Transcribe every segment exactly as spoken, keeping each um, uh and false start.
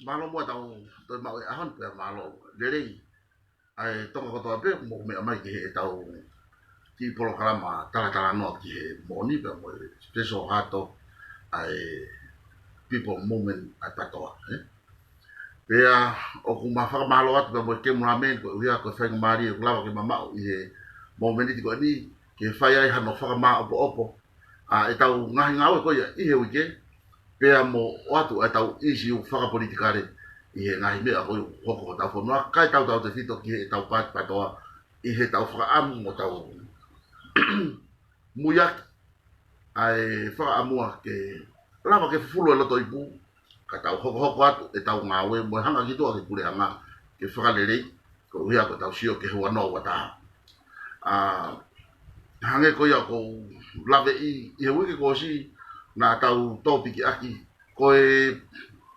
Mālō muʻa ʻetau toe maʻu e ʻaho ni pea mālō lelei ʻa e Tonga kotoa pē ʻoku mou meʻa mai ki heʻetau kiʻi polokalama talatalanoa ki he moʻoni pea mo e special hato ʻa e People Movement ʻa e PATOA, ē. Pea ʻoku ma fakamālō atu pea mo e Kemu Lāmeni koeʻuhi ko e faingamālie ʻoku lava ke ma maʻu ʻi he momeniti ko eni ke fai ai hano fakamāʻopoʻopo ʻa ʻetau ngaahi ngāue ko ia ʻi he uike, pea mo ʻoatu ʻetau ʻīsiu fakapolitikale ʻi he ngaahi meʻa ko ia ʻoku hoko hotau fonua, kae tautautefito ki heʻetau paati PATOA ʻi heʻetau fakaʻamu mo tau muiaki ʻa e fakaʻamua ke lava ke fufulu e loto ipu, ka tau hokohoko atu ʻetau ngāue mo e hanga ki tuʻa ki he puleʻanga ke fakalelei, koeʻuhi ko ʻetau sio ki he ua noa ua taha. ʻA, hangē ko ia ʻoku ou laveʻi ʻi he uike kuo ʻosi, naʻa tau tōpikiʻaki ko e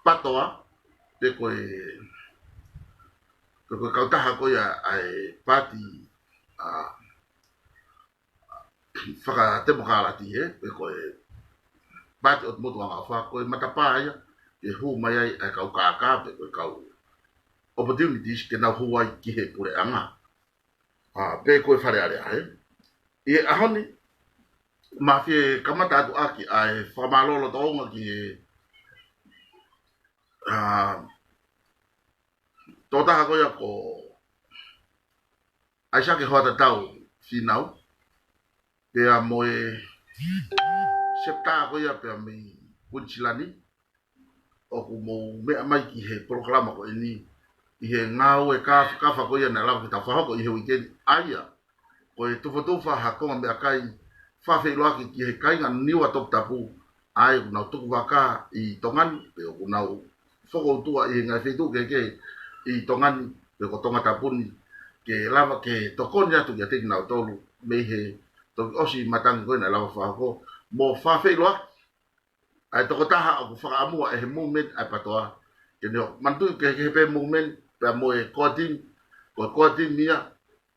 PATOA, pe ko e, pe ko e kautaha ko ia ʻa e paati, ʻa, fakatemokalati, ē, pe ko e paati ʻo e motuʻanga ʻofa, ko e matapā ia ke hū mai ai ʻa e kau kākā, pe ko e kau opportunities ke nau hū ai ki he puleʻanga. ʻA, pe ko e Fale Alea, ē. ʻI he ʻaho ni, ma fie kamata atu ʻaki ʻa e fakamālō lolotonga ki he, ʻa, tokotaha ko ia ko ʻAisake Hoatatau Fīnau, pea mo e septa ko ia pea mei Kuinisilani, ʻoku mou meʻa mai ki he polokalama ko eni ʻi he ngāue kāfakafa ko ia naʻe lava ke tau fakahoko ʻi he uike ni, ʻa ia ko e tufatufa ha konga meʻakai fakafeʻiloaki ki he kāinga Niua Toputapu, ʻa ia ʻoku nau tukuvaka ʻi Tonga ni, pe ʻoku nau fokoutua ʻi he ngaahi feituʻu kehekehe ʻi Tonga ni, pe ko Tongatapu ni, ke lava ke tokoni atu kiate kinautolu mei he toki ʻosi matangi ko ia naʻe lava fakahoko, mo fakafeʻiloaki ʻa e tokotaha ʻoku fakaʻamua ʻe he movement ʻa e PATOA ke ne hoko. Manatuʻi kehekehe pē movement pea mo e core team, ko e core team ia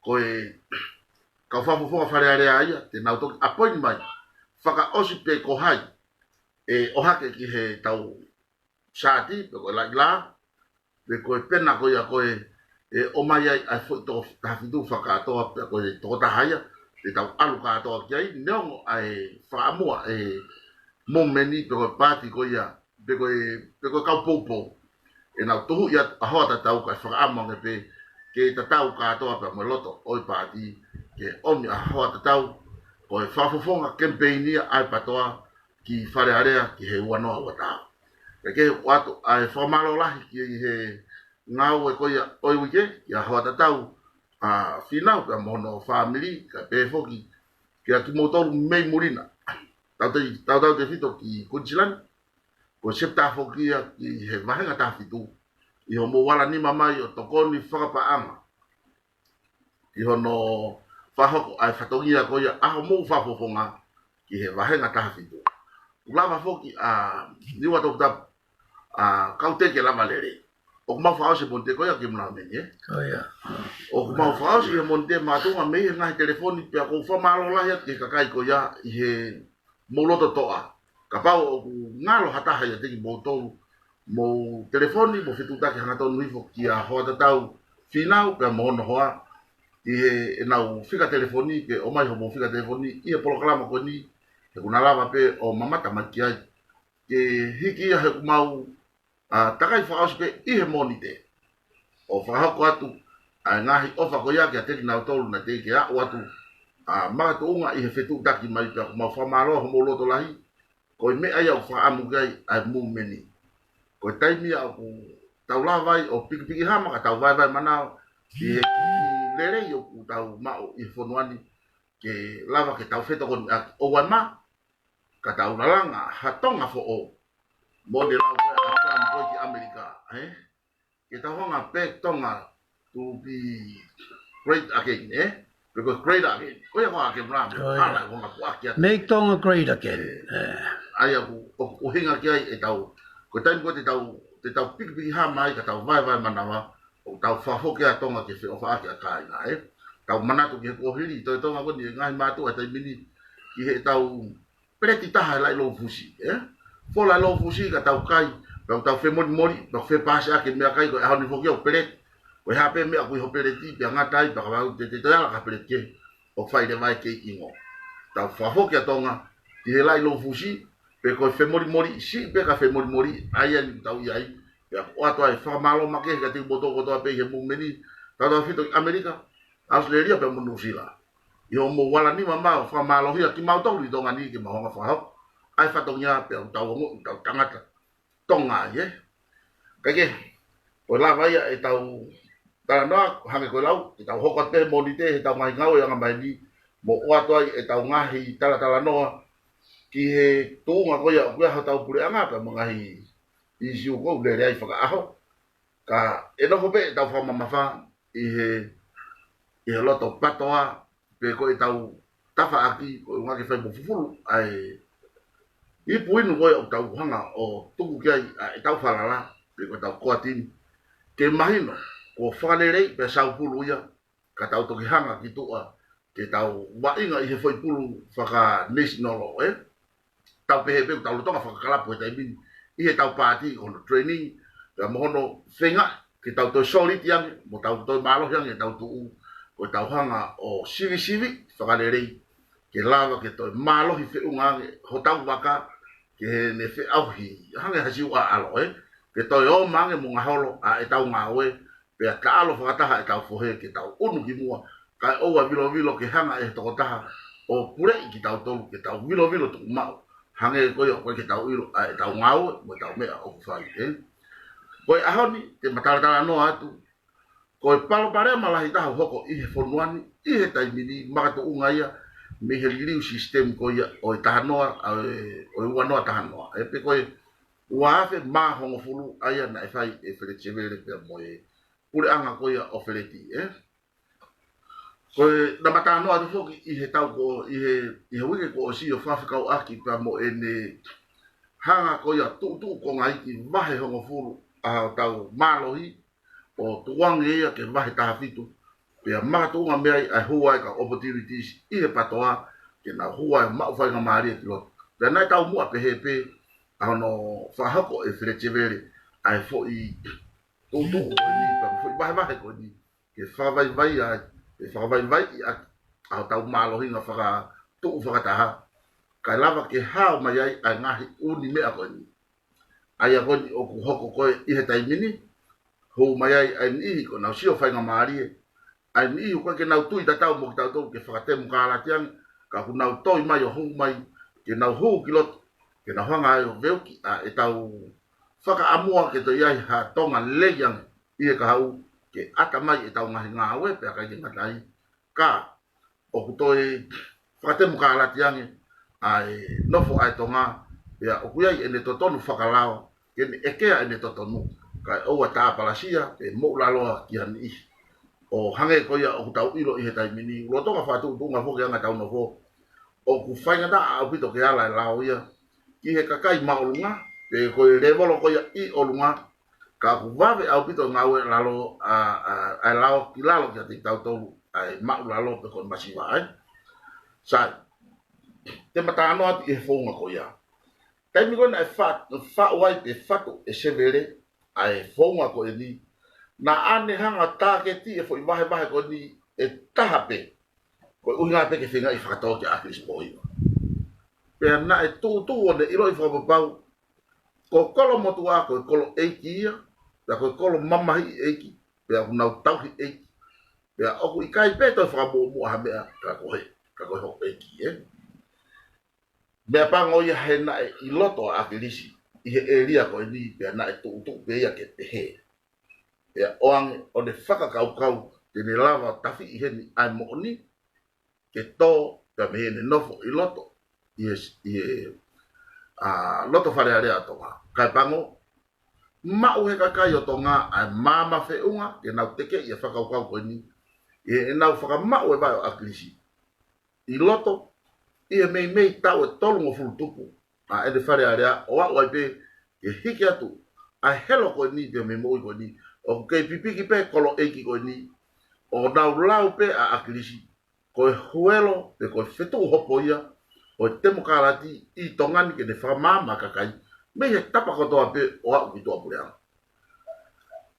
ko e kau fakafofonga Fale Alea ia te nau toki appoint mai fakaʻosi pē ko hai ʻe ʻohake ki heʻetau saati, pe ko e laʻi lā, pe ko e pena ko ia ko ē ʻe ʻomai ai ʻa e foʻi toko taha fitu fakakātoa, pea ko e tokotaha ia te tau ʻalu kātoa ki ai, neongo ʻa e fakaʻamua ʻe he movement ni, pe ko e paati ko ia, pe ko e, pe ko e kau poupou, ʻenau tuhuʻi atu ʻa Hoatatau kae fakaʻamu ange pē ke tatau kātoa pea mo e loto ʻo e paati ke ʻomi ʻa Hoatatau ko e fakafofonga kemipeini ia ʻa e PATOA ki Fale Alea ki he ua noa ua taha. Pea ke ʻoatu ʻa e fakamālō lahi ki he ngāue ko ia ʻo e uike, kia Hoatatau, ʻa, Fīnau pea mo hono fāmili, kae pehē foki kia kimoutolu mei muli na. Tautei-, tautautefito ki Kuinisilani, ko e septa foki ia ki he vāhenga taha fitu, ʻi hoʻomou ala nima mai ʻo tokoni fakapaʻanga ʻi hono fakahoko ʻa e fatongia ko ia ʻa hoʻomou fakafofonga ki he vāhenga taha fitu. ʻOku lava foki ʻa Niua Toputapu ʻa kau tei ke lava lelei. ʻOku mau fakaʻosi e Mōnite ko ia Kemu Lāmeni, ē? ʻIo. ʻOku mau fakaʻosi e Mōnite mātuʻunga mei he ngaahi telefoni, pea ʻoku ou fakamālō lahi atu ki he kakai ko ia ʻi he mou loto toʻa. Kapau ʻoku ngalo ha taha ʻiate kimoutolu, mou telefoni, mou fetuʻutaki hangatonu hifo kia Hoatatau Fīnau pea mo hono hoa, ʻi heʻenau fika telefoni, ke ʻomai hoʻomou fika telefoni ʻi he polokalama ko eni, he ʻoku na lava pē ʻo mamata mai ki ai. Ke hiki ia he ʻoku mau, ʻa, takai fakaʻosi pē ʻi he Mōnite ʻo fakahoko atu ʻa e ngaahi ʻofa ko ia kiate kinautolu naʻe teʻeki ke aʻu atu, ʻa, makatuʻunga ʻi he fetuʻutaki mai, pea ʻoku mau fakamālō hoʻomou loto lahi. Ko e meʻa ia ʻoku fakaʻamu ki ai ʻa e movement ni. Ko e taimi ia ʻoku tau lava ai ʻo pikipiki hama ka tau vaevae manava ʻi he kiʻi lelei ʻoku tau maʻu ʻi he fonua ni, ke lava ke tau fetokoniʻaki ʻo vaevae ma ka tau lalanga ha Tonga foʻou. Mo ne lau ko ē ʻa Trump ko ē ki ʻAmelika, ē? Ke tau hanga pē Tonga to be great again, ē? Pe ko e great again. Ko ia ko ē ʻa Kemu Lāmeni. ʻIo. Hala ko ē ʻoku ʻaki atu. Make Tonga great again. Ē. ʻA ia ʻoku, ʻoku ʻuhinga ki ai ʻetau, ko e taimi ko ē te tau, te tau pikipiki hama ai ka tau vaevae manava, ʻo tau fakafoki ʻa Tonga ke feʻofaʻaki ʻa e kāinga, ē? Tau manatu ki he kuohili, toe Tonga ko eni e ngaahi mātuʻa he taimi ni, ki heʻetau peleti taha e laʻi lou fusi, ē? Fola e lou fusi ka tau kai, Pea ʻoku tau femolimoli, pea ʻoku fepāsiʻaki e meʻakai, ko e ʻaho ni foki ʻoku peleti. Ko e hā pē meʻa ʻoku ʻi ho peleti, pea ngata ai, pea ka vau te te te ala ka peleti ke, ʻoku fai leva ai kei ʻingo. Tau fakafoki ʻa Tonga ki he laʻi lou fusi, pe ko e femolimoli, siʻi pē ka femolimoli, ʻa ia ʻoku tau ʻi ai. Pea ʻoatu ai e fakamālō makehe kiate kimoutolu kotoa pē ʻi he mumeni, tautautefito ki ʻAmelika, ʻAositelēlia pea mo Nuʻusila. ʻI hoʻomou ala nima mai ʻo fakamālohia kimautolu ʻi Tonga ni ke mau hanga ʻo fakahoko ʻa e fatongia pea ʻoku tau ongoʻi ʻoku tau tangata Tonga ai, ē. Kae kehe, ko e lava ia ʻetau talanoa, hangē ko e lau, ke tau hoko atu pē he Mōnite heʻetau ngaahi ngāue ʻi he anga maheni, mo ʻoatu ai ʻetau ngaahi talatalanoa ki he tuʻunga ko ia ʻoku ʻi ai hotau puleʻanga pea mo e ngaahi ʻīsiu ʻoku lele ai fakaʻaho. Ka ʻe nofo pē ʻetau fakamamafa ʻi he, ʻi he loto PATOA, pe ko ʻetau tafaʻaki, ko e ʻuhinga ke fai mo fufulu ʻa e ipu inu ko ia ʻoku tau hanga ʻo tuku ki ai ʻa ʻetau falala, pe ko ʻetau core team, ke mahino kuo fakaleleiʻi pea saupulu ia, ka tau toki hanga ki tuʻa ke tau vaʻinga ʻi he foʻi pulu fakanesinolo, ē? Tau pehē pē ʻoku tau lolotonga fakakalapu he taimi ni ʻi heʻetau paati, hono training, pea mo hono feinga ke tau toe soliti ange, mo tau toe mālohi ange ʻetau tuʻu, ko ʻetau hanga ʻo sivisiviʻi fakalelei, ke lava ke toe mālohi feʻunga ange hotau vaka, ke ne feʻauhi hangē ha siu ʻaʻalo, ē? Ke toe ō mai ange mo ngaholo ʻa ʻetau ngāue, pea taʻalo fakataha ʻetau fohe ke tau ʻunu ki muʻa, kae ʻoua ʻe vilovilo ke hanga ʻe he tokotaha ʻo puleʻi kitautolu ke tau vilovilo tuku maʻu, hangē ko ia ʻoku ʻikai ke tau ʻilo ʻa ʻetau ngāue mo ʻetau meʻa ʻoku fai, ē? Ko e ʻaho ni, te ma talatalanoa atu, ko e palopalema lahi taha ʻoku hoko ʻi he fonua ni, ʻi he taimi ni, makatuʻunga ia mei he liliu sisitemi ko ia ʻo e taha noa, ʻa e, ʻo e ua noa taha noa. Ē, pe ko e ua afe mā hongofulu ʻa ia naʻe fai ʻe Feleti Sevele pea mo e puleʻanga ko ia ʻo Feleti, ē? Ko e, naʻa ma talanoa atu foki ʻi he tau ko, ʻi he, ʻi he uike kuo ʻosi ʻo fakafekauʻaki pea mo ʻene hanga ko ia tuʻutuʻu konga iiki vahe hongofulu ʻa hotau mālohi, ʻo tukuange ia ke vahe taha fitu. Pea makatuʻunga mei ai ʻa e hū ai e kau opportunities ʻi he PATOA, ke nau hū ai ʻo maʻu faingamālie ki loto. Pea naʻe taumuʻa pehē pē ʻa hono fakahoko ʻe Feleti Sevele ʻa e foʻi tuʻutuʻu ko eni, pea mo e foʻi vahevahe ko eni, ke fakavaivai ai, ke fakavaivaiʻi ʻaki ʻa hotau mālohinga fakatuʻu fakataha, kae lava ke hao mai ai ʻa e ngaahi ʻū meʻa ko eni. ʻA ia ko eni ʻoku hoko ko ē ʻi he taimi ni, hū mai ai ʻa e niʻihi kuo nau sio faingamālie, ʻa e niʻihi ʻoku ʻikai ke nau tui tatau mo kitautolu ke fakatemokalati ange, ka ʻoku nau toi mai ʻo hū mai, ke nau hū ki loto, ke nau hanga ai ʻo veuki ʻa ʻetau fakaʻamua ke toe ʻi ai ha Tonga lelei ange ʻi he kahaʻu, ke ʻata mai ʻetau ngaahi ngāue pea ʻikai ke ngata ai, ka ʻoku toe fakatemokalati ange ʻa e nofo ʻa e Tonga, pea ʻoku ʻi ai ʻene totonu fakalao, ke ne ʻekea ʻene totonu, kae ʻoua tāpalasia pe moʻulaloa ki ha niʻihi. ʻO hangē ko ia ʻoku tau ʻilo ʻi he taimi ni, lolotonga fakatuʻutuʻunga foki ʻa e anga ʻetau nofo, ʻoku faingataʻa ʻaupito ke ala e lao ia ki he kakai māʻolunga, pe ko e lēvolo ko ia ʻi ʻolunga, ka ʻoku vave ʻaupito e ngāue ʻa e lao, ʻa, ʻa, ʻa e lao ki lalo kiate kitautolu, ʻa e maʻulalo pe ko e masiva, ē. Sai, te ma talanoa atu ʻi he founga ko ia. Taimi ko ē naʻe fa-, faʻu ai pe fatu ʻe Sevele ʻa e founga ko eni, naʻa ne hanga ʻo tāketi e foʻi vahevahe ko eni ʻe taha pē, ko e ʻuhinga pē ke feingaʻi fakatō kia ʻAkilisi Pōhiva. Pea naʻe tuʻutuʻu ʻo ne ʻiloʻi fakapapau, ko Kolomotuʻa ko e kolo ʻeiki ia, pea ko e kolo mamahiʻi ʻeiki, pea ʻoku nau tauhi ʻeiki, pea ʻoku ʻikai pē toe fakamuʻomuʻa ha meʻa ka ko e, ka ko e hoko ʻeiki, ē. Meʻapango ia he naʻe ʻi loto ʻa ʻAkilisi ʻi he ʻēlia ko eni, pea naʻe tuʻutuʻu pē ia ke pehē. Pea ʻoange ʻo ne fakakaukau te ne lava ʻo tafiʻi heni ʻa e moʻoni, ke tō pea mei heʻene nofo ʻi loto, ʻi he, ʻi he, ʻa, loto Fale Alea ʻo Tonga. Kae pango, maʻu he kakai ʻo Tonga ʻa e maama feʻunga ke nau tekeʻi e fakakaukau ko eni, ʻi heʻenau fakamaʻu e vaʻe ʻo ʻAkilisi ʻi loto, ʻi he meimei taʻu ʻe tolungofulu tupu ʻa ʻene Fale Alea, ʻo aʻu ai pē ke hiki atu ʻa e helo ko eni pea mei he moʻui ko eni, ʻoku kei pipiki pē kolo ʻeiki ko eni, ʻo nau lau pē ʻa ʻAkilisi ko e huelo pe ko e fetuʻu hopo ia ʻo e temokalati ʻi Tonga ni ke ne fakamaama kakai, mei he tapa kotoa pē ʻo aʻu ki tuʻapuleʻanga.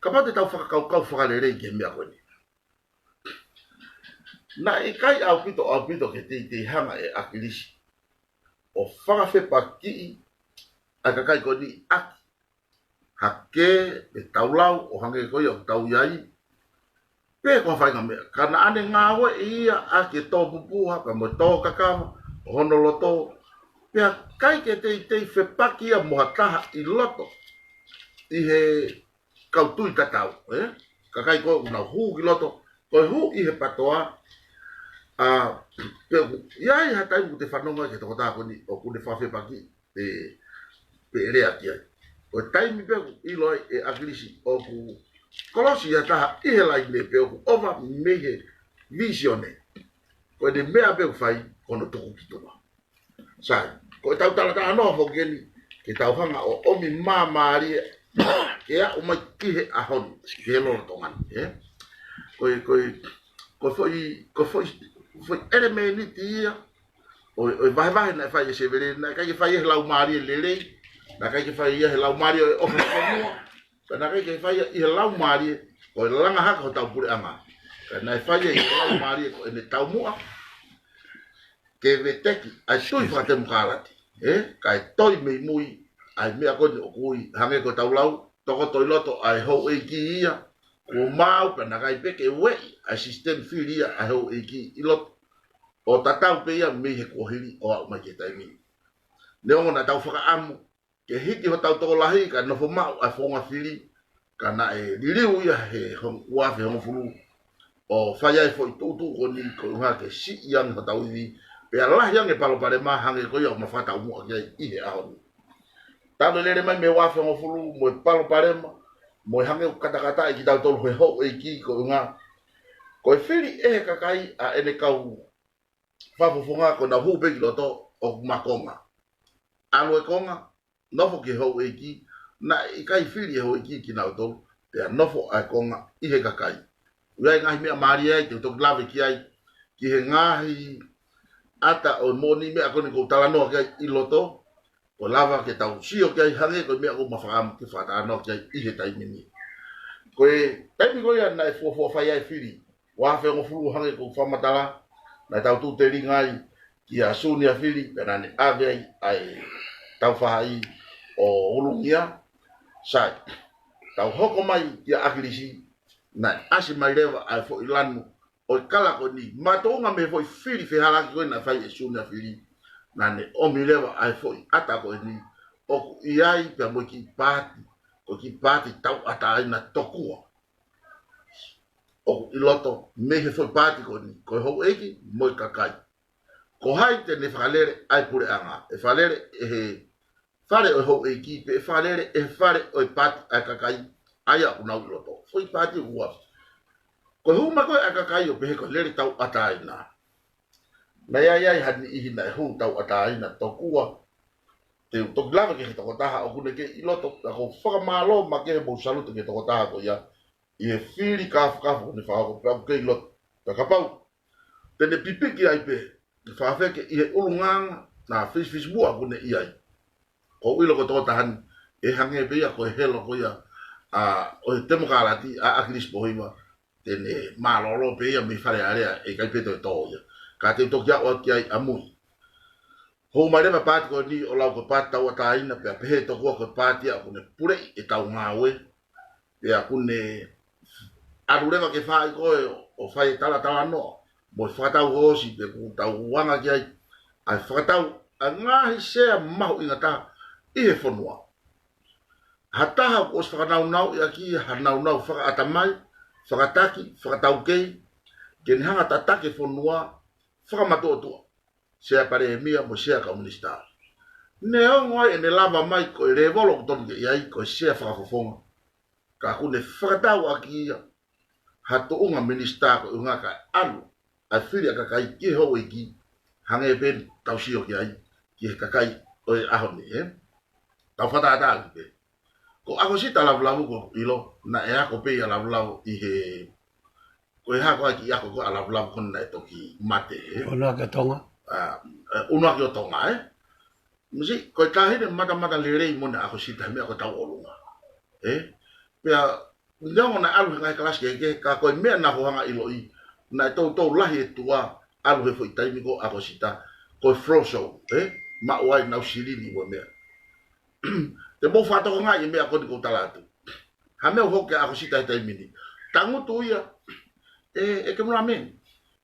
Kapau te tau fakakaukau fakalelei ki he meʻa ko eni, naʻe ʻikai ʻaupito, ʻaupito ke teitei hanga ʻe ʻAkilisi ʻo fakafepakiʻi ʻa e kakai ko eni ʻaki ha kē pe taulau ʻo hangē ko ia ʻoku tau ʻi ai, pe ko ha faʻahinga meʻa. Ka naʻa ne ngāueʻi ia ʻaki e tō pupuha pea mo e tō kakava ʻo hono loto, pea ʻikai ke teitei fepaki ia mo ha taha ʻi loto ʻi he kau tui tatau, ē? Kakai ko ē ʻoku nau hū ki loto, ko e hū ʻi he PTOA, ā, pe ʻoku ʻi ai ha taimi ʻoku te fanongo ai ki he tokotaha ko eni ʻoku ne fakafepaki pe, pe lea ki ai. Ko e taimi pē ʻoku ʻilo ai ʻe ʻAkilisi ʻoku kolosi ha taha ʻi he laine pe ʻoku ʻova mei he vīsione, ko ʻene meʻa pē ʻoku fai ko hono tuku ki tuʻa. Sai, ko e tau talatalanoa foki eni, ke tau hanga ʻo ʻomi māmālie ke aʻu mai ki he ʻaho ni, ki he lolotonga ni, ē? Ko e, ko e, ko e foʻi, ko e foʻi, foʻi ʻelemēniti ia ʻo e, ʻo e vahevahe naʻe fai ʻe Sevele, naʻe ʻikai ke fai ia he laumālie lelei, naʻe ʻikai ke fai ia he laumālie ʻo e ʻofa ki he fonua, pea naʻe ʻikai ke fai ia ʻi he laumālie ko e langa hake hotau puleʻanga. Ka naʻe fai ia ʻi he laumālie ko ʻene taumuʻa ke veteki ʻa e tui fakatemokālati, ē? Kae toe mei mui ʻa e meʻa ko eni ʻoku ui, hangē ko e taulau, tokoto ʻi loto ʻa e houʻeiki ia, kuo maau pea naʻe ʻikai pē ke ueʻi ʻa e sisitemi fili ia ʻa e houʻeiki ʻi loto ʻo tatau pē ia mei he kuohili ʻo aʻu mai ki he taimi ni. Neongo naʻa tau fakaʻamu ke hiki hotau tokolahi kae nofo maʻu ʻa e founga fili, ka naʻe liliu ia he hong-, ua afe hongofulu ʻo fai ai e foʻi tuʻutuʻu ko eni ko e ʻuhinga ke siʻi ange hotau ivi, pea lahi ange e palopalema hangē ko ia ʻoku ma fakataumuʻa ki ai ʻi he ʻaho ni. Talu e lele mai mei he ua afe hongofulu mo e palopalema, mo e hangē ʻoku katakataʻi kitautolu he houʻeiki ko e ʻuhinga ko e fili ʻe he kakai ʻa ʻene kau fakafofonga ko ʻenau hū pē ki loto ʻoku ma konga. ʻAlu e konga, nofo ki he houʻeiki, naʻe ʻikai fili ʻe he houʻeiki kinautolu, pea nofo ʻa e konga ʻi he kakai. ʻOku ʻi ai e ngaahi meʻa mālie ai, te u toki lave ki ai, ki he ngaahi ʻata ʻo e moʻoni meʻa ko eni ʻoku ou talanoa ki ai ʻi loto, ʻo lava ke tau sio ki ai hangē ko e meʻa ʻoku ma fakaʻamu ke fakatalanoa ki ai ʻi he taimi ni. Ko e taimi ko ia naʻe fuofua fai ai e fili, ua afe hongofulu hangē ko e fakamatala, naʻe tau tūtelinga ai kia Sunia Fili, pea naʻa ne ʻave ai ʻa e tau faʻahi ʻo Ulungia, sai. Tau hoko mai kia ʻAkilisi, naʻe ʻasi mai leva ʻa e foʻi lanu ʻo e kala ko eni, makatuʻunga mei he foʻi fili fehālaaki ko ē naʻe fai ʻe Sunia Fili, naʻa ne ʻomi leva ʻa e foʻi ʻata ko eni, ʻoku ʻi ai pea mo e kiʻi paati, ko e kiʻi paati tauʻatāina tokua ʻoku ʻi loto mei he foʻi paati ko eni, ko e houʻeiki mo e kakai. Ko hai te ne fakalele ʻa e puleʻanga? ʻE fakalele ʻe he fale ʻo e houʻeiki, pe ʻe fakalele ʻe he fale ʻo e paati ʻa e kakai ʻa ia ʻoku nau ʻi loto? Foʻi paati ʻoku ua. Ko e hū mai ko ē ʻa e kakai ʻo pehē ko e lele tauʻatāina, naʻe ʻi ai ha niʻihi naʻe hū tauʻatāina tokua. Te u toki lave ki he tokotaha ʻoku ne kei ʻi loto, pea ʻoku ou fakamālō makehe mo salute ki he tokotaha ko ia ʻi he fili kāfakafa ʻoku ne fakahoko pea ʻoku kei ʻi loto. Pea kapau te ne pipiki ai pē, ke fakafeke ʻi he ʻulungaanga, naʻa fisifisimuʻa ʻoku ne ʻi ai. ʻOku ou ʻilo ko e tokotaha ni, ʻe hangē pē ia ko e helo ko ia ʻa, ʻo e temokālati ʻa ʻAkilisi Pohiva, te ne mālōlō pē ia mei Fale Alea, ʻe ʻikai pē toe tō ia. Ka te u toki aʻu atu ki ai ʻamui. Hū mai leva paati ko eni ʻo lau ko e paati tauʻatāina, pea pehē tokua ko e paati ia ʻoku ne puleʻi ʻetau ngāue. Pea ʻoku ne ʻalu leva ke fai ko ē ʻo fai e talatalanoa mo e fakatau hoosi pe ʻoku tau anga ki ai ʻa e fakatau ʻa e ngaahi sea mahuʻinga taha ʻi he fonua. Ha taha kuo ʻosi fakanaunauʻi ʻaki ha naunau fakaʻatamai, fakataki, fakataukei, ke ne hanga tataki e fonua, fakamatuʻotuʻa, Sea Palēmia mo e Sea Kau Minisitā. Neongo ai ʻene lava mai ko e lēvolo ʻoku tonu ke ʻi ai ko e sea fakafofonga, ka ʻoku ne fakatau ʻaki ia ha tuʻunga minisitā ko e ʻuhinga kae ʻalu ʻa e fili ʻa e kakai ki he houʻeiki, hangē pē tau sio ki ai ki he kakai ʻo e ʻaho ni, ē? Tau fakatātā ʻaki pē. Ko ʻAkosita Lavulavu ʻoku ou ʻilo, naʻe ako pē ʻia Lavulavu ʻi he, ko e hā ko ā e kiʻi ako ko ē ʻa Lavulavu ko ē naʻe toki mate, ē? ʻUnuaki ʻo Tonga. ʻA, ē, ʻUnuaki ʻo Tonga, ē? Misi, ko e taʻahine matamatalelei mo ʻene ʻakosita he meʻa ko e tauʻolunga. Ē? Pea, neongo naʻe ʻalu he ngaahi kalasi kehekehe, ka ko e meʻa naʻa ku hanga ʻiloʻi, naʻe toutou lahi e tuʻa, ʻalu he foʻi taimi ko ē ʻakosita, ko e floor show, ē? Maʻu ai ʻenau silini mo e meʻa. Te mou fakatokangaʻi e meʻa ko eni ʻoku ou tala atu. Ha meʻa ʻoku hoko ki he ʻakosita he taimi ni. Tangutu ia, ē, ʻe Kemulameni.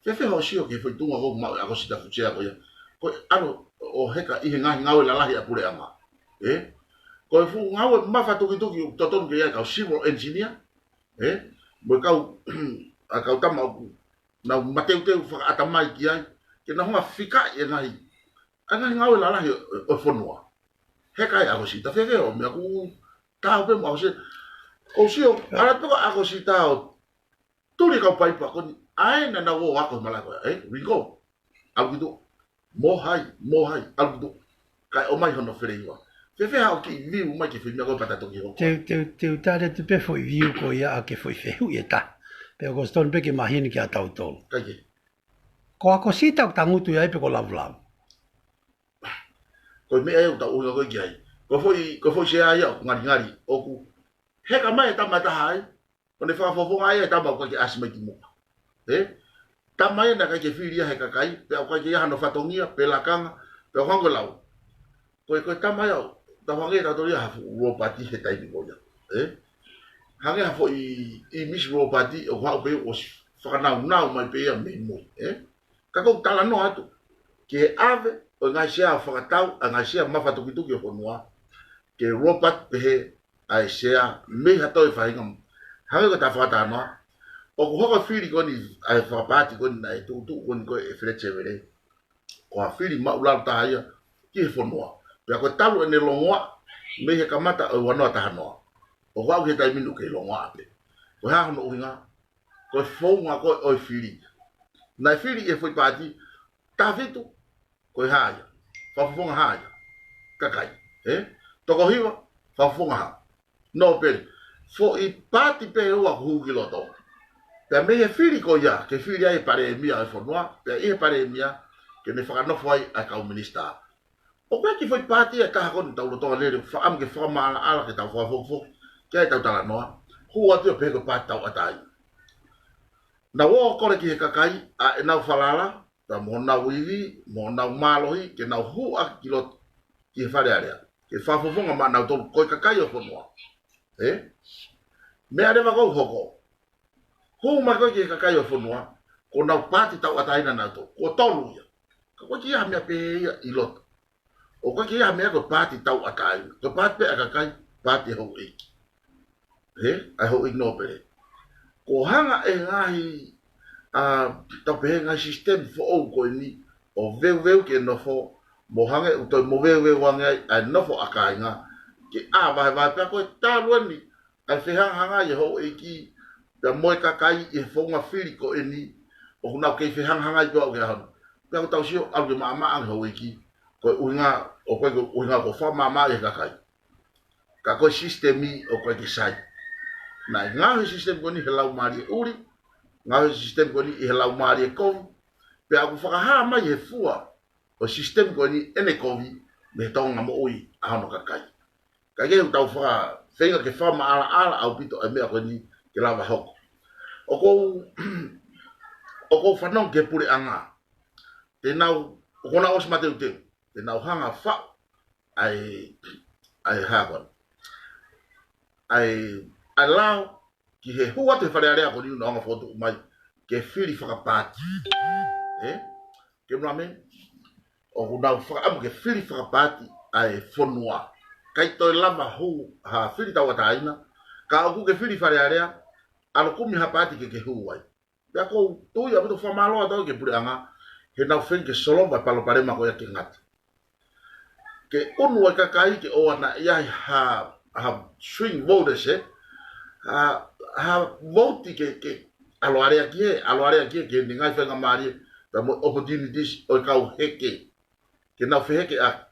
Fēfē hoʻo sio ki he foʻi tuʻunga ko ē ʻoku maʻu e ʻakosita fuʻu sea ko ia. Ko e ʻalu ʻo heka ʻi he ngaahi ngāue lalahi ʻa e puleʻanga. Ē? Ko e fuʻu ngāue mafatukituki ʻoku totonu ke ʻi ai e kau civil engineer. Ē? Mo e kau, ʻa e kau tama ʻoku nau mateuteu fakaʻatamai ki ai. Ke nau hanga ʻo fikaʻi e ngaahi, ʻa e ngaahi ngāue lalahi ʻo, ʻo e fonua. Heka e ʻakosita, fēfē hoʻo meʻa? ʻOku tau pē mo e ʻakosita. ʻOku ou sio, ʻalu atu pē ko e ʻakosita ʻo tuli e kau paipa ko eni, ʻa ē naʻa nau ō ʻo ako he malaʻe ko ē, ē, Ringo, ʻalu ki tuʻa. Mo hai, mo hai, ʻalu ki tuʻa. Kae ʻomai hono feleiva. Fēfē haʻo kiʻi view mai ki he foʻi meʻa ko ē pea ta toki hoko? Te u, te u, te u tali atu pē foʻi view ko ia ʻaki e foʻi fehuʻi ʻe taha. Pea ʻoku ou totonu pē ke mahino kiate kitautolu. Kae kehe. Ko e ʻakosita ʻoku tangutu ia ai pe ko e lavulavu? Ko e meʻa ia ʻoku tau ʻuhinga ko ē ki ai. Ko e foʻi, ko e foʻi sea ia ʻoku ngalingali. ʻOku heka mai e tama ʻe taha ai, ʻo ne fakafofongaʻi e tama ʻoku ʻikai ke ʻasi mai ki muʻa. Ē? Tama ia naʻe ʻikai ke fili ia he kakai, pea ʻoku ʻikai ke ʻi ai hano fatongia, pe lakanga, pea ʻoku hangē ko e lau. Ko e, ko e tama ia, tau hangē ʻe tautolu ia ha fuʻu lōpati he taimi ko ia. Ē? Hangē ha foʻi ʻīmisi lōpati, ʻoku haʻu pē ʻo fakanaunau mai pē ia mei mui. Ē? Ka ʻoku ou talanoa atu ki he ʻave ʻo e ngaahi sea ʻo fakatau ʻa e ngaahi sea mafatukituki ʻo e fonua, ki he lōpati pehē ʻa e sea mei ha toe faʻahinga. Hangē ko ʻeta fakatalanoa, ʻoku hoko e fili ko eni, ʻa e fakapaati ko eni naʻe tuʻutuʻu ko eni ko ē ʻe Feleti Sevele, ko ha fili maʻulalo taha ia ki he fonua. Pea ko e talu ʻene longoaʻa mei he kamata ʻo e ua noa taha noa, ʻoku aʻu ki he taimi ni ʻoku kei longoaʻa pē. Ko e hā hono ʻuhinga? Ko e founga ko ē ʻo e fili. Naʻe fili ʻi he foʻi paati, taha fitu, ko e hā ia? Fakafofonga hā ia? Kakai. Ē? Toko hiva, fakafofonga hā? Nōpele. Foʻi paati pē ʻe ua ʻoku hū ki loto. Pea mei he fili ko ia, ke fili ai e palēmia ʻo e fonua, pea ʻi he palēmia, ke ne fakanofo ai ʻa e kau minisitā. ʻOku ʻi ai e kiʻi foʻi paati ʻe taha ko eni ʻoku tau lolotonga lele, fakaʻamu ke fakamaʻalaʻala ke tau fakafokifoki ki ai ʻetau talanoa. Hū atu ia ʻo pehē ko e paati tauʻatāina. Naʻa nau ō ʻo kole ki he kakai ʻa ʻenau falala, pea mo honau ivi, mo honau mālohi, ke nau hū ʻaki ki loto ki he Fale Alea, ke fakafofonga maʻanautolu ko e kakai ʻo e fonua. Ē? Meʻa leva ʻoku hoko, hū mai ko ē ki he kakai ʻo e fonua, ko honau paati tauʻatāina ʻanautolu, ko e tolu ia. Ka ʻoku ʻikai ke ʻi ai ha meʻa pehē ia ʻi loto. ʻOku ʻikai ke ʻi ai ha meʻa ko e paati tauʻatāina. Ko e paati pē ʻa e kakai, paati ʻa e houʻeiki. Ē? ʻA e houʻeiki nōpele. Ko e hanga ʻe he ngaahi, ʻa, tau pehē ngaahi sisitemi foʻou ko eni, ʻo veuveu ke nofo, mo hangē ʻoku toe moveuveu ange ai ʻa e nofo ʻa kāinga, ke ʻā vahevahe pea ko e talu eni ʻa e fehangahangai ʻa e houʻeiki pea mo e kakai ʻi he founga fili ko eni, ʻoku nau kei fehangahangai pē ʻo aʻu ki he ʻaho ni. Pea ʻoku tau sio ʻalu ke maʻamaʻa ange houʻeiki, ko e ʻuhinga, ʻoku ʻikai ko e ʻuhinga ko e fakamaʻamaʻa ʻi he kakai. Ka ko e sisitemi ʻoku ʻikai ke sai. Naʻe ngaohi e sisitemi ko eni he laumālie ʻuli, ngaohi e sisitemi ko eni ʻi he laumālie kovi. Pea ʻoku fakahā mai he fua ʻo e sisitemi ko eni ʻene kovi mei he toʻonga moʻui ʻa hono kakai. Kae kehe ʻoku tau faka-, feinga ke fakamaʻalaʻala ʻaupito ʻa e meʻa ko eni ke lava hoko. ʻOku ou, ʻoku ou fanongo ki he puleʻanga. Te nau, ʻoku nau ʻosi mateuteu. Te nau hanga ʻo faʻu ʻa e, ʻa e hā ko eni, ʻa e, ʻa e lao ki he hū atu he Fale Alea ko eni ʻoku nau hanga ʻo fokotuʻu mai ke fili fakapaati. Ē? Ke mula me, ʻoku nau fakaʻamu ke fili fakapaati ʻa e fonua. ʻIkai toe lava hū ha fili tauʻatāina, ka ʻoku ke fili Fale Alea, ʻalu kumi ha paati ke ke hū ai. Pea ʻoku ou tui ʻaupito, fakamālō atu ki he puleʻanga, he naʻa nau feinga ke solova e palopalema ko ia ke ngata. Ke ʻunu ʻa e kakai ke ʻoua naʻa ʻi ai ha, ha swing voters, ē? Ha, ha vouti ke, ke ʻalu alea ki ai, ʻalu alea ki ai, ki he ngaahi faingamālie, pea mo e opportunities ʻo e kau heke. Ke nau feheke ʻaki,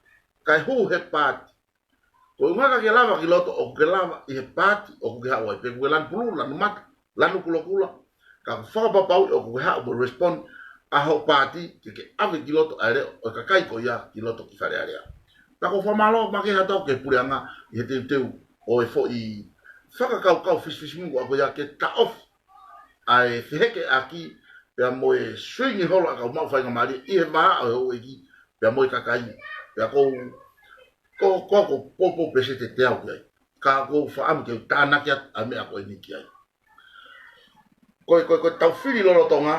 kae hū he paati. Ko e ʻuhinga ke lava ki loto, ʻoku ke lava ʻi he paati ʻoku ke haʻu ai, pe ko e lanu pulū, lanu mata, lanu kulokula. Ka ʻoku fakapapauʻi ʻoku ke haʻu mo respond ʻa hoʻo paati ke ke ʻave ki loto ʻa e leʻo ʻo e kakai ko ia ki loto ki Fale Alea. Ka ʻoku ou fakamālō makehe atu ki he puleʻanga ʻi he teuteu ʻo e foʻi fakakaukau fisifisimuʻa ko ia ke taʻofi ʻa e fehekeʻaki pea mo e swing holo ʻa e kau maʻu faingamālie ʻi he vā ʻo e houʻeiki pea mo e kakai. Pea ʻoku ou, ko, ko, ko poupou pēseti ʻe teau ki ai. Ka ʻoku ou fakaʻamu ke u tānaki atu ʻa e meʻa ko eni ki ai. Ko e, ko e, ko ʻetau fili lolotonga,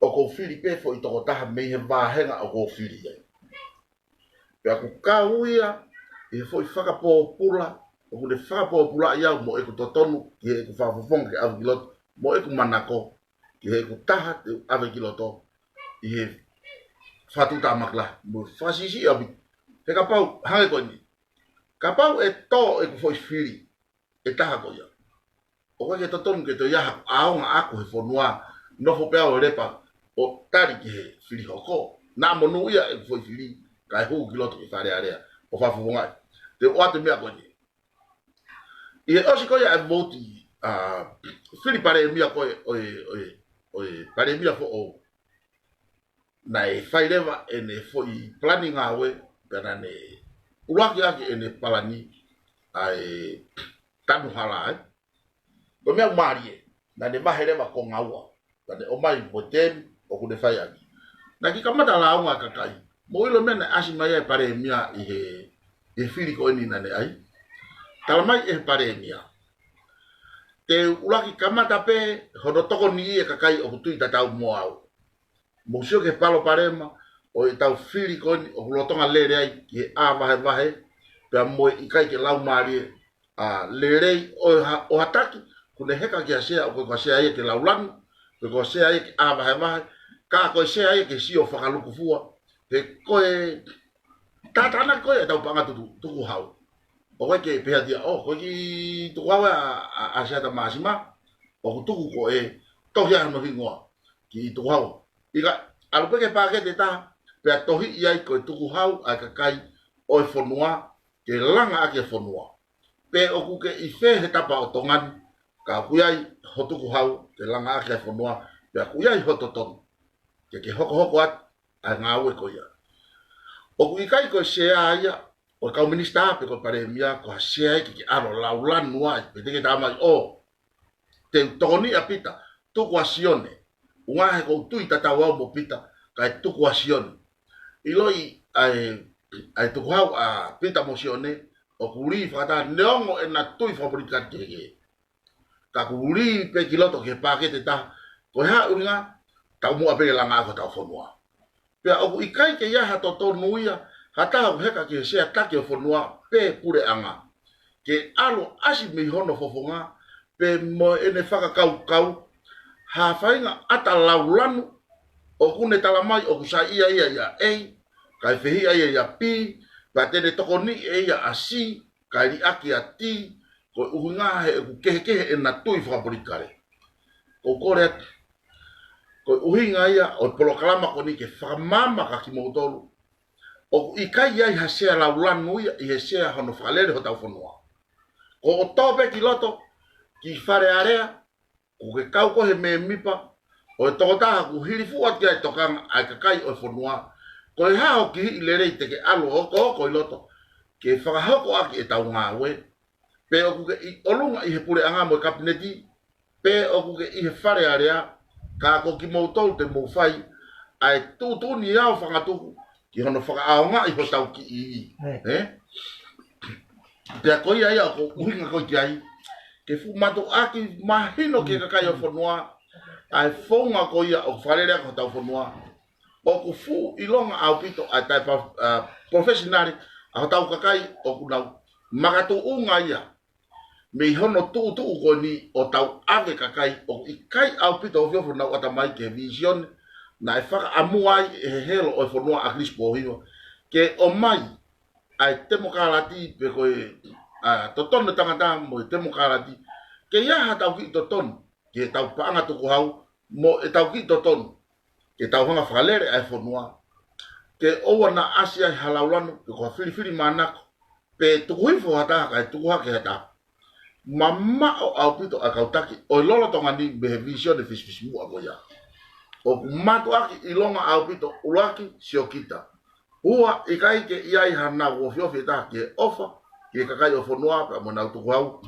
ʻoku ou fili pē foʻi tokotaha mei he vāhenga ʻoku ou fili ai. Pea ʻoku kau ia ʻi he foʻi fakapōpula, ʻoku ne fakapōpulaʻi au mo ʻeku totonu ki heʻeku fakafofonga ke ʻave ki loto, mo ʻeku manako ki heʻeku taha te u ʻave ki loto ʻi he fakatuʻutāmaki lahi, mo fakasiʻisiʻi ʻaupito. He kapau, hangē ko eni. Kapau ʻe tō ʻeku foʻi fili ʻe taha ko ia, ʻoku ʻikai ke totonu ke toe ʻi ai haʻaku ʻaonga ʻaʻaku he fonua, nofo pē au ʻo lepa ʻo tali ki he fili hoko. Naʻa monūʻia ʻeku foʻi fili, kae hū ki loto ki Fale Alea ʻo fakafofongaʻi. Te u ʻoatu e meʻa ko eni. ʻI he ʻosi ko ia e vouti, ʻa, fili palēmia ko ē, ʻo e, ʻo e, ʻo e palēmia foʻou, naʻe fai leva ʻene foʻi palani ngāue, pea naʻa ne ʻuluaki ʻaki ʻene palani ʻa e tanu hala ai. Ko e meʻa mālie, naʻa ne vahe leva ko ngaua, naʻa ne ʻomai mo e temi ʻoku ne fai ʻaki. Naʻe kiʻi kamata lāunga e kakai, mou ʻilo e meʻa naʻe ʻasi mai ai e palēmia ʻi he, ʻi he fili ko eni naʻa ne ʻai. Tala mai ʻe he palēmia, te u ʻuluaki kamata pē hono tokoniʻi e kakai ʻoku tui tatau mo au. Mou sio ki he palopalema ʻo ʻetau fili ko eni ʻoku lolotonga lele ai ki he ʻā vahevahe, pea mo e ʻikai ke laumālie, ʻa, lelei ʻo ha, ʻo ha taki, ʻoku ne heka ki ha sea, ʻoku ʻikai ko ha sea ia ke laulanu, pe ko ha sea ia ke ʻā vahevahe, ka ko e sea ia ke sio fakalūkufua. He ko e tātānaki ko ē ʻetau paʻanga tutu, tukuhau. ʻOku ʻikai ke pehē atu ia, ʻo, ko e kiʻi tukuhau ʻa, ʻa, ʻa Siata Māsima, ʻoku tuku ko e tohi ʻa hono hingoa ki tukuhau. ʻIkai, ʻalu pē ki he pāketi ʻe taha, pea tohiʻi ai ko e tukuhau ʻa e kakai ʻo e fonua, ke langa ʻaki e fonua. Pe ʻoku ke ʻi fē he tapa ʻo Tonga ni, ka ʻoku ʻi ai ho tukuhau ke langa ʻaki e fonua, pea ʻoku ʻi ai ho totonu ke ke hokohoko atu ʻa e ngāue ko ia. ʻOku ʻikai ko e sea ia ʻo e kau minisitā pe ko e palēmia, ko ha sea ia ke ke ʻalu ʻo laulanu ai, pe te ke tala mai, ʻo, te u tokoniʻi ʻa Pita, tuku ʻa Sione. ʻUhinga he ʻoku ou tui tatau au mo Pita, kae tuku ʻa Sione. ʻIloʻi ʻa e, ʻa e tukuhau ʻa Pita mo Sione, ʻoku lī fakataha neongo ʻena tui fakapolitikale kehekehe. Ka ʻoku lī pē ki loto ki he pāketi ʻe taha, ko e hā e ʻuhinga, taumuʻa pē ke langa ʻaki hotau fonua. Pea ʻoku ʻikai ke ʻi ai ha totonu ia, ha taha ʻoku heka ki he sea taki ʻo e fonua pe puleʻanga, ke ʻalu ʻo ʻasi mei hono fofonga, pe mo ʻene fakakaukau, ha faʻahinga ʻata laulanu, ʻoku ne tala mai ʻoku saiʻia ia ʻia A, kae fehiʻa ia ʻia B, pea te ne tokoniʻi ʻe ia ʻa C, kae liʻaki ʻa D, ko e ʻuhinga he ʻoku kehekehe ʻena tui fakapolitikale. ʻOku ou kole atu, ko e ʻuhinga ia ʻo e polokalama ko eni ke fakamaama kia kimoutolu, ʻoku ʻikai ʻi ai ha sea laulanu ia ʻi he sea hono fakalele hotau fonua. Ko hoʻo tō pē ki loto ki Fale Alea, ʻoku ke kau koe he mēmipa ʻo e tokotaha ʻoku hilifuʻu atu ki ai e tokanga ʻa e kakai ʻo e fonua. Ko e hā hoʻo kihiʻi lelei te ke ʻalu ʻo hokohoko ʻi loto ke fakahoko ʻaki ʻetau ngāue? Pe ʻoku ke ʻi ʻolunga ʻi he puleʻanga mo e kapineti, pe ʻoku ke ʻi he Fale Alea, ka ko kimoutolu te mou fai ʻa e tuʻutuʻuni ʻo fakatuku ki hono fakaʻaongaʻi hotau kiʻi ivi. Ē? Pea ko ia ia ʻoku ou ʻuhinga ko ē ki ai, ke fuʻu mātuʻaki mahino ki he kakai ʻo e fonua ʻa e founga ko ia ʻoku fakalele ʻaki hotau fonua. ʻOku fuʻu ʻilonga ʻaupito ʻa e taʻe pa-, ʻa, professional ʻa hotau kakai ʻoku nau makatuʻunga ia mei hono tuʻutuʻu ko eni ʻo tau ʻave kakai ʻoku ʻikai ʻaupito ofiofi honau ʻatamai ki he vīsone naʻe fakaʻamua ai ʻe he helo ʻo e fonua ʻa Kilisi Pōhiva, ke ʻomai ʻa e temokalati pe ko e, ʻa, totonu e tangata mo e temokalati, ke ʻi ai haʻatau kiʻi totonu ki heʻetau paʻanga tukuhau mo ʻetau kiʻi totonu ke tau hanga ʻo fakalele ʻa e fonua, ke ʻoua naʻa ʻasi ai ha laulanu pe ko ha filifilimānako, pe tuku hifo ha taha kae tuku hake ha taha. Mamaʻo ʻaupito ʻa e kau taki ʻo e lolotonga ni mei he vīsone fisifisimuʻa ko ia. ʻOku mātuʻaki ʻilonga ʻaupito ʻuluaki Siokita, Ua, ʻikai ke ʻi ai hanau ofiofi ʻe taha ki he ʻofa ki he kakai ʻo e fonua pea mo ʻenau tukuhau.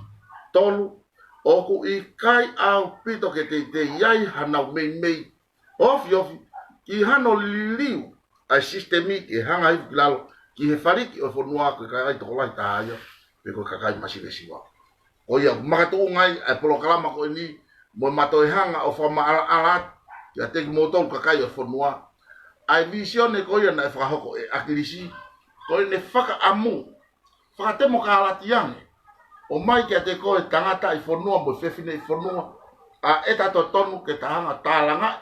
Tolu, ʻoku ʻikai ʻaupito ke teitei ʻi ai hanau meimei ofiofi ki hano liliu ʻa e sisitemi ke hanga hifo ki lalo ki he faliki ʻo e fonua ko e kakai tokolahi taha ia pe ko e kakai masivesiva. Ko ia ʻoku makatuʻunga ai ʻa e polokalama ko eni mo e mato e hanga ʻo fakamaʻalaʻala atu kiate kimoutolu kakai ʻo e fonua ʻa e vīsone ko ia naʻe fakahoko ʻe ʻAkilisi, ko ʻene fakaʻamu fakatemokalati ange ʻo ʻomai kiate koe tangataʻi fonua mo e fefineʻi fonua ʻa ʻeta totonu ke ta hanga ʻo tālangaʻi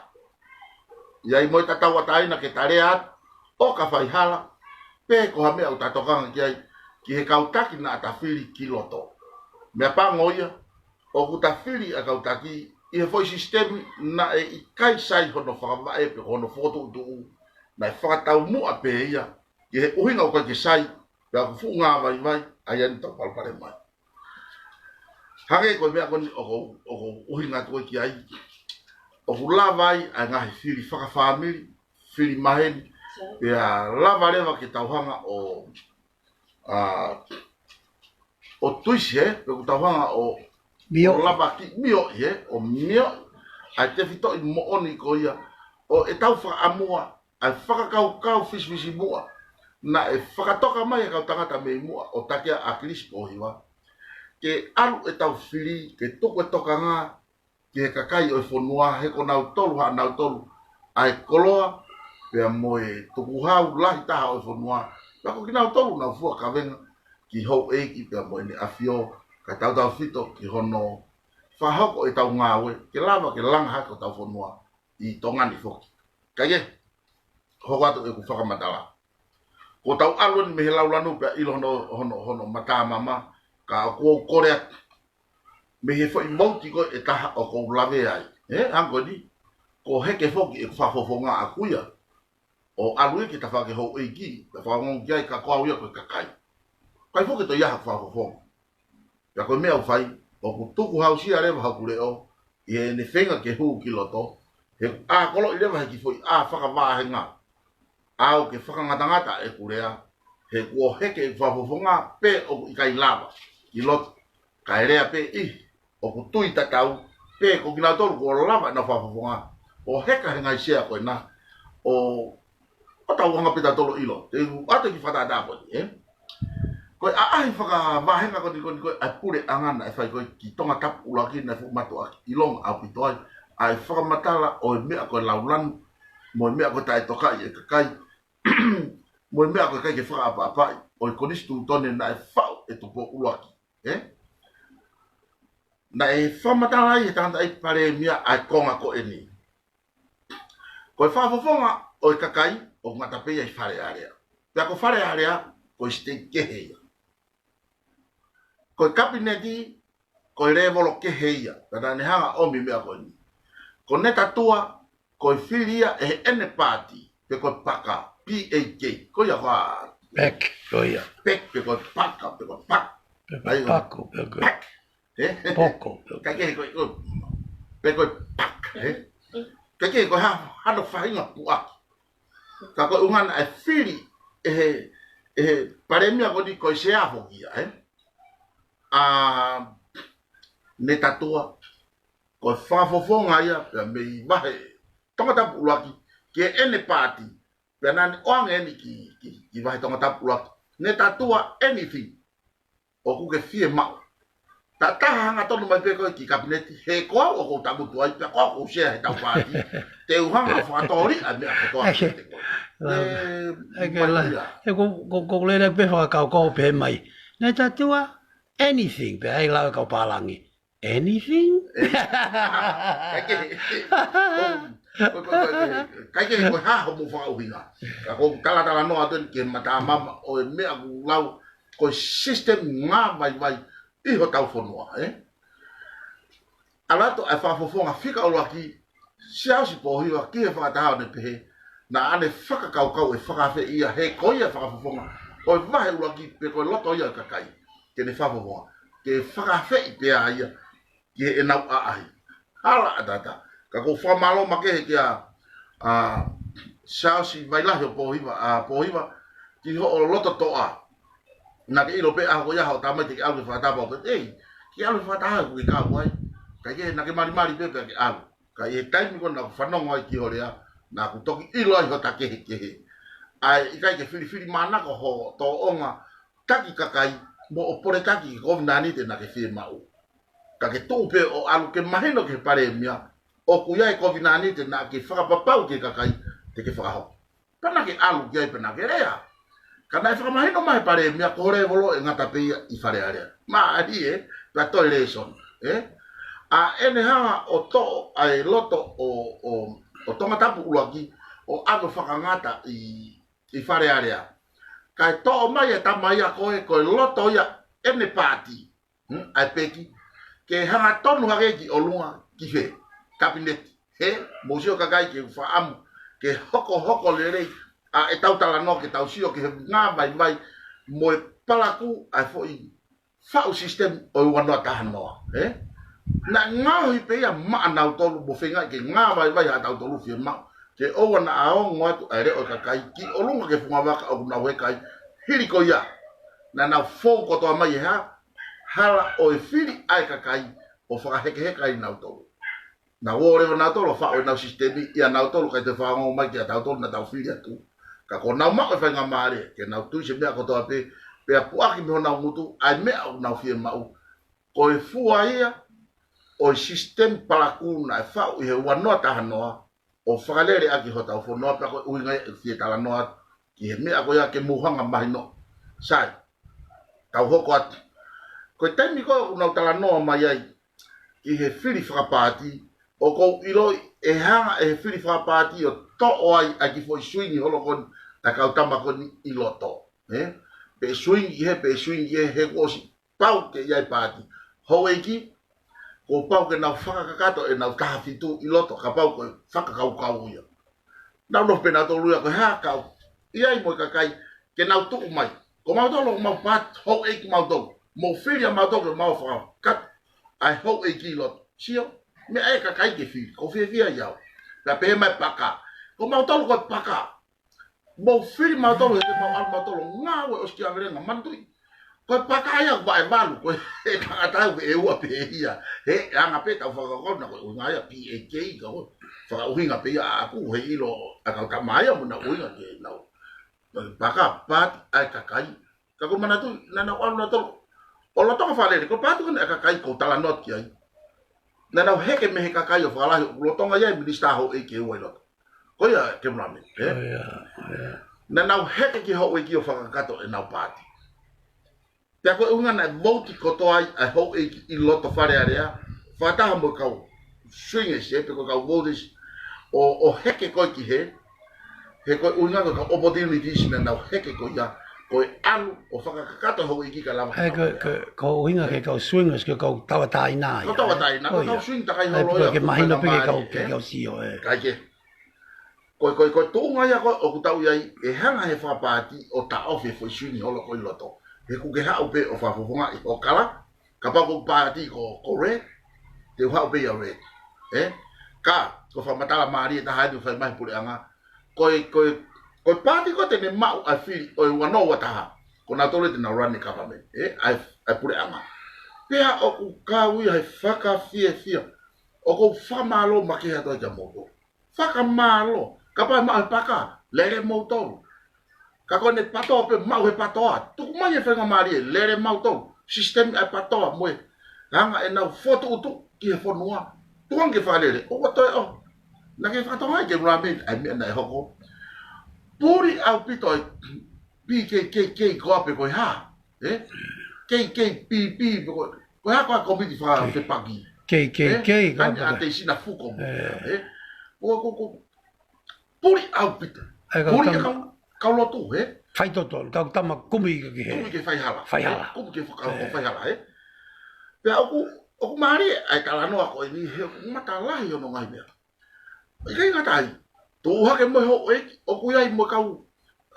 ʻi ai mo ʻeta tauʻatāina ke ta lea atu ʻo ka faihala pe ko ha meʻa ʻoku ta tokanga ki ai ki he kau taki naʻa ta fili ki loto. Meʻapango ia, ʻoku ta fili ʻa e kau taki ʻi he foʻi sisitemi naʻe ʻikai sai hono fakavaʻe pe ko hono fokotuʻutuʻu, naʻe fakataumuʻa pē ia ki he ʻuhinga ʻoku ʻikai ke sai pea ʻoku fuʻu ngāvaivai ʻa ia naʻa tau palopalema ai. Hangē ko e meʻa ko eni ʻoku ou, ʻoku ou ʻuhinga atu ki ai, ʻoku lava ai ʻa e ngaahi fili fakafāmili, fili maheni, pea lava leva ke tau hanga ʻo, ʻa, ʻo tuisi, ē, pe ʻoku tau hanga ʻo, mio, ʻo lava ki mio, ē, ʻo mio ʻa e tefitoʻi moʻoni ko ia ʻo ʻetau fakaʻamua ʻa e fakakaukau fisifisimuʻa naʻe fakatoka mai ʻe he kau tangata mei muʻa ʻo Takia ʻAkilisi Pōhiva, ke ʻalu ʻetau fili ke tuku e tokanga ki he kakai ʻo e fonua he ko nautolu haʻanautolu ʻa e koloa pea mo e tukuhau lahi taha ʻo e fonua, pea ko kinautolu naʻa nau fua kavenga ki houʻeiki pea mo ʻEne ʻAfio, kae tautautefito ki hono fakahoko ʻetau ngāue ke lava ke langa hake hotau fonua ʻi Tonga ni foki. Kae kehe, hoko atu ʻeku fakamatala. Kuo tau ʻalu eni mei he laulanu pea ʻilo hono, hono, hono matamama, ka ʻoku ou kole atu mei he foʻi mouti ko ē ʻe taha ʻoku ou lavea ai, ē, hangē ko eni, kuo heke foki ʻeku fakafofonga ʻaʻaku ia ʻo ʻalu ia ki he tafaʻaki houʻeiki, tafaʻaki ongoongo ki ai ka ko au ia ko e kakai. ʻIkai foki toe ʻi ai haʻaku fakafofonga. Pea ko e meʻa ʻoku fai, ʻoku tukuhausia leva hoku leʻo ʻi heʻene feinga ke hū ki loto, he ʻoku ʻākoloʻi leva he kiʻi foʻi ʻā fakavāhenga ʻaʻau ke fakangatangata ʻeku lea, he kuo heke ʻeku fakafofonga pe ʻoku ʻikai lava ki loto, kae lea pē ʻi he ʻoku tui tatau pe ko kinautolu kuo lava ʻenau fakafofonga ʻo heka he ngaahi sea ko ena, ʻo, ʻo tau anga pē tautolu ʻilo. Te u ʻoatu e kiʻi fakatātā ko eni, ē? Ko e ʻaʻahi fakavāhenga ko eni, ko eni ko ē ʻa e puleʻanga naʻe fai ko ē ki Tongatapu ʻuluaki naʻe fuʻu mātuʻaki ʻilonga ʻaupito ai ʻa e fakamatala ʻo e meʻa ko e laulanu mo e meʻa ko e taʻetokaʻi e kakai mo e meʻa ko e ʻikai ke fakaʻapaʻapaʻi ʻo e konisitūtone naʻe faʻu ʻe Tupou ʻuluaki, ē? Naʻe fakamatala ai ʻe he tangataʻeiki palēmia ʻa e konga ko eni. Ko e fakafofonga ʻo e kakai ʻoku ngata pē ia ʻi Fale Alea. Pea ko Fale Alea, ko e siteiki kehe ia. Ko e kapineti, ko e lēvolo kehe ia. Pea naʻa ne hanga ʻo ʻomi e meʻa ko eni. Ko Netatua, ko e fili ia ʻe heʻene paati, pe ko e paka, P A K, ko ia ko e PAC, ko ia. PAC, pe ko e paka, pe ko e paka. Pe ko e ʻai ʻo paku, pe ko e PAC. Ē? Poko, pe ko e ʻIkai ke ko e, ko e, pe ko e PAC, ē? ʻIkai ke ko e hā, hano faʻahinga puʻaki. Ka ko e ʻuhinga naʻe fili ʻe he, ʻe he palēmia ko eni ko e sea foki ia, ē? ʻA Netatua, ko e fakafofonga ia pea mei vahe Tongatapu ʻuluaki ki heʻene paati, pea naʻa ne ʻoange eni ki, ki, ki vahe Tongatapu ʻuluaki. Netatua, anything ʻoku ke fiemaʻu. Taʻataha hangatonu mai pē koe ki kapineti, he ko au ʻoku ou tangutu ai, pea ko au ʻoku ou sea he ʻetau paati. Te u hanga ʻo fakatōliʻa e meʻa kotoa kiate koe. Lau. Ē, ʻIkai ke mai la-, ia. He ko, ko, ko lele pē fakakaukau pē mai. Netatua, anything, pea ʻai lau e kau pālangi. Anything? ʻIkai ke, ko, ko, ko, ko, ʻikai ke ko e hā hoʻomo fakaʻuhinga. Ka ko e talatalanoa atu eni ki he matamama ʻo e meʻa ʻoku lau ko e system ngāvaivai ʻi hotau fonua, ē? ʻAlu atu ʻa e fakafofonga fika ʻuluaki, Siaosi Pōhiva, ki he fakataha ʻo ne pehē, naʻa ne fakakaukau ʻe fakaafeʻi ia he ko ia e fakafofonga ʻo e vahe ʻuluaki pe ko e loto ia ʻo e kakai ke ne fakafofonga, ke fakaafeʻi pē ʻa ia ki heʻenau ʻaʻahi. Hala ʻatā ʻatā. Ka ʻoku ou fakamālō makehe kia, ʻa, Siaosi Vailahi ʻo Pōhiva, ʻa, Pōhiva, ki hoʻo loto toʻa. Naʻa ke ʻilo pē ʻaho ko ia hoʻo tamai te ke ʻalu ke fakatapu pē, ei, ke ʻalu ke fakatapu ʻoku ke kau ai. Kae kehe naʻa ke malimali pē pea ke ʻalu. Ka ʻi he taimi ko ē naʻa ku fanongo ai ki ho lea, naʻa ku toki ʻilo ai ho takehekehe. ʻA e ʻikai ke filifili manako ho tōʻonga taki kakai mo ʻo pole taki ki he kovinānite naʻa ke fiemaʻu. Ka ke tuʻu pē ʻo ʻalu ke mahino ki he palēmia, ʻoku ʻi ai e kovinānite naʻa ke fakapapau ki he kakai te ke fakahoko. Pea naʻa ke ʻalu ki ai pea naʻa ke lea. Ka naʻe fakamahino mai he palēmia ko e lēvolo ʻe ngata pē ia ʻi Fale Alea. Mālie, pea toe lēsoni, ē? ʻA ʻene hanga ʻo toʻo ʻa e loto ʻo, ʻo, ʻo Tongatapu ʻuluaki, ʻo ʻave fakangata ʻi, ʻi Fale Alea. Kae toʻo mai e tama ia ko ē, ko e loto ia ʻene paati. Hmm, ʻa e peki, ke hangatonu hake ki ʻolunga ki fē? Kapineti. He, mou sio kakai ke u fakaʻamu ke hokohoko lelei ʻa ʻetau talanoa ke tau sio ki he ngāvaivai mo e palakū ʻa e foʻi faʻu sisitemi ʻo e ua noa taha noa. He? Naʻe ngaohi pē ia maʻanautolu mo feingaʻi ke ngāvaivai haʻatautolu fiemaʻu ke ʻoua naʻa ongo atu ʻa e leʻo ʻo e kakai ki ʻolunga ki he fungavaka ʻoku nau heka ai. Hili ko ia, naʻa nau fou kotoa mai e hā? Hala ʻo e fili ʻa e kakai ʻo fakahekeheka ai nautolu. Naʻa nau ō leva nautolu ʻo faʻu ʻenau sisitemi ʻia nautolu kae toe fakaongo mai kiate kitautolu naʻa tau fili atu. Ka kuo nau maʻu e faingamālie ke nau tui ʻi he meʻa kotoa pē, pea puʻaki mei honau ngutu ʻa e meʻa ʻoku nau fiemaʻu. Ko e fua ia ʻo e sisitemi palakū naʻe faʻu ʻi he ua noa taha noa, ʻo fakalele ʻaki hotau fonua, pea ko e ʻuhinga ia ʻeku fie talanoa atu ki he meʻa ko ia ke mou hanga mahino. Sai, tau hoko atu. Ko e taimi ko ē ʻoku nau talanoa mai ai ki he fili fakapaati, ʻoku ou ʻiloʻi ʻe hanga ʻe he fili fakapaati ʻo toʻo ai ʻa e kiʻi foʻi suingi holo ko eni ʻa e kau tama ko eni ʻi loto. Ē? Pe suingi he, pe suingi he, he kuo ʻosi pau ke ʻi ai paati. Houʻeiki, kuo pau ke nau fakakakato ʻenau taha fitu ʻi loto, kapau ko e fakakaukau ia. Nau nofo pē nautolu ia ko e hā, kau ʻi ai mo e kakai ke nau tuʻu mai. Ko mautolu ʻoku mau paati houʻeiki mautolu. Mou fili ʻa mautolu ke mau fakakakato ʻa e houʻeiki ʻi loto. Sio, meʻa ʻa e kakai ke fili, ʻoku fiefia ai au. Pea pehē mai paka. Ko mautolu ko e paka. Mou fili mautolu he te mau ʻalu mautolu ngāue ʻosi ki ʻAvelenga, manatuʻi. Ko e paka ia ʻoku vaʻe valu, ko e tangata ʻoku ʻe ua pē ia. He anga pē ʻetau fakakaukau naʻa ko e ʻuhinga ia P A K, ka ko e fakaʻuhinga pē ia ʻaʻaku he ʻilo ʻa e kau tama ia mo ʻenau ʻuhinga ke nau. Paka, paati ʻa e kakai. Ka ko e manatuʻi, naʻa nau ʻalu nautolu ʻo lolotonga fakalele, ko e paati ko eni ʻa e kakai ʻoku ou talanoa atu ki ai. Naʻa nau heke mei he kakai ʻo fakalahi ʻoku lolotonga ʻi ai e minisitā houʻeiki ʻe ua ʻi loto. Ko ia ke mami, ē? Ko ia, ko ia. Naʻa nau heke ki he houʻeiki ʻo fakakakato ʻenau paati. Pea ko e ʻuhinga naʻe vouti kotoa ai ʻa e houʻeiki ʻi loto Fale Alea, fakataha mo e kau swingers, ē, pe ko e kau voters, ʻo, ʻo heke ko ē ki he, he ko e ʻuhinga ko e kau opportunities naʻa nau heke ko ia, ko e ʻalu ʻo fakakakato houʻeiki ka lava. Ē, ko, ko, ko e ʻuhinga ke kau swingers, ke kau tauʻatāina ia. Kau tauʻatāina, ko e kau swing takai holo ia, ke mahino pē ke kau, ke kau sio, ē. Kae kehe. Ko e, ko e, ko e tuʻunga ia ko ē ʻoku tau ʻi ai, ʻe hanga he fakapaati ʻo taʻofi e foʻi suingi holo ko ē ʻi loto. He ʻoku ke haʻu pē ʻo fakafofongaʻi ho kala, kapau ko e paati ko, ko red, te u haʻu pē ia red. Ē? Ka, ko e fakamatala mālie ʻe taha eni ʻoku fai mai he puleʻanga. Ko e, ko e, ko e paati ko ē te ne maʻu ʻa e fili ʻo e ua noa ua taha, ko nautolu te nau run e government. Ē? ʻA e, ʻa e puleʻanga. Pea ʻoku kau ia he fakafiefia. ʻOku ou fakamālō makehe atu ai kia moutolu. Fakamālō. Kapau ʻe maʻu he paka, lele moutolu. Ka ko ʻene patoa pē maʻu he patoa. Tuku mai e faingamālie, lele mautolu. Sisitemi ʻa e patoa mo e anga ʻenau fokotuʻutuʻu ki he fonua. Tuku ange ke fakalele. ʻOua toe ʻo. Naʻa ke fakatokangaʻi ke mula mei ʻa e meʻa naʻe hoko. Puli ʻaupito ai P K K K ko ē pe ko e hā. Ē? K K P P pe ko e. Ko e hā ko e komiti fakafepaki. K K K, ē? Ko e hā ko e ʻa e teisina fuko mo. Ē. Ē? Ko, ko, ko, puli ʻaupito. ʻA e kau tama. Puli e kau, kau lotu, ē? Faitotonu, kau tama kumi ke, ke he. Kumi ke faihala. Faihala. Ē, kumi ke faka-, ē, faihala, ē? Pea ʻoku, ʻoku mālie ʻa e talanoa ko eni he ʻoku matalahi hono ngaahi meʻa. ʻIkai ngata ai. Tuʻu hake mo e houʻeiki, ʻoku ʻi ai mo e kau,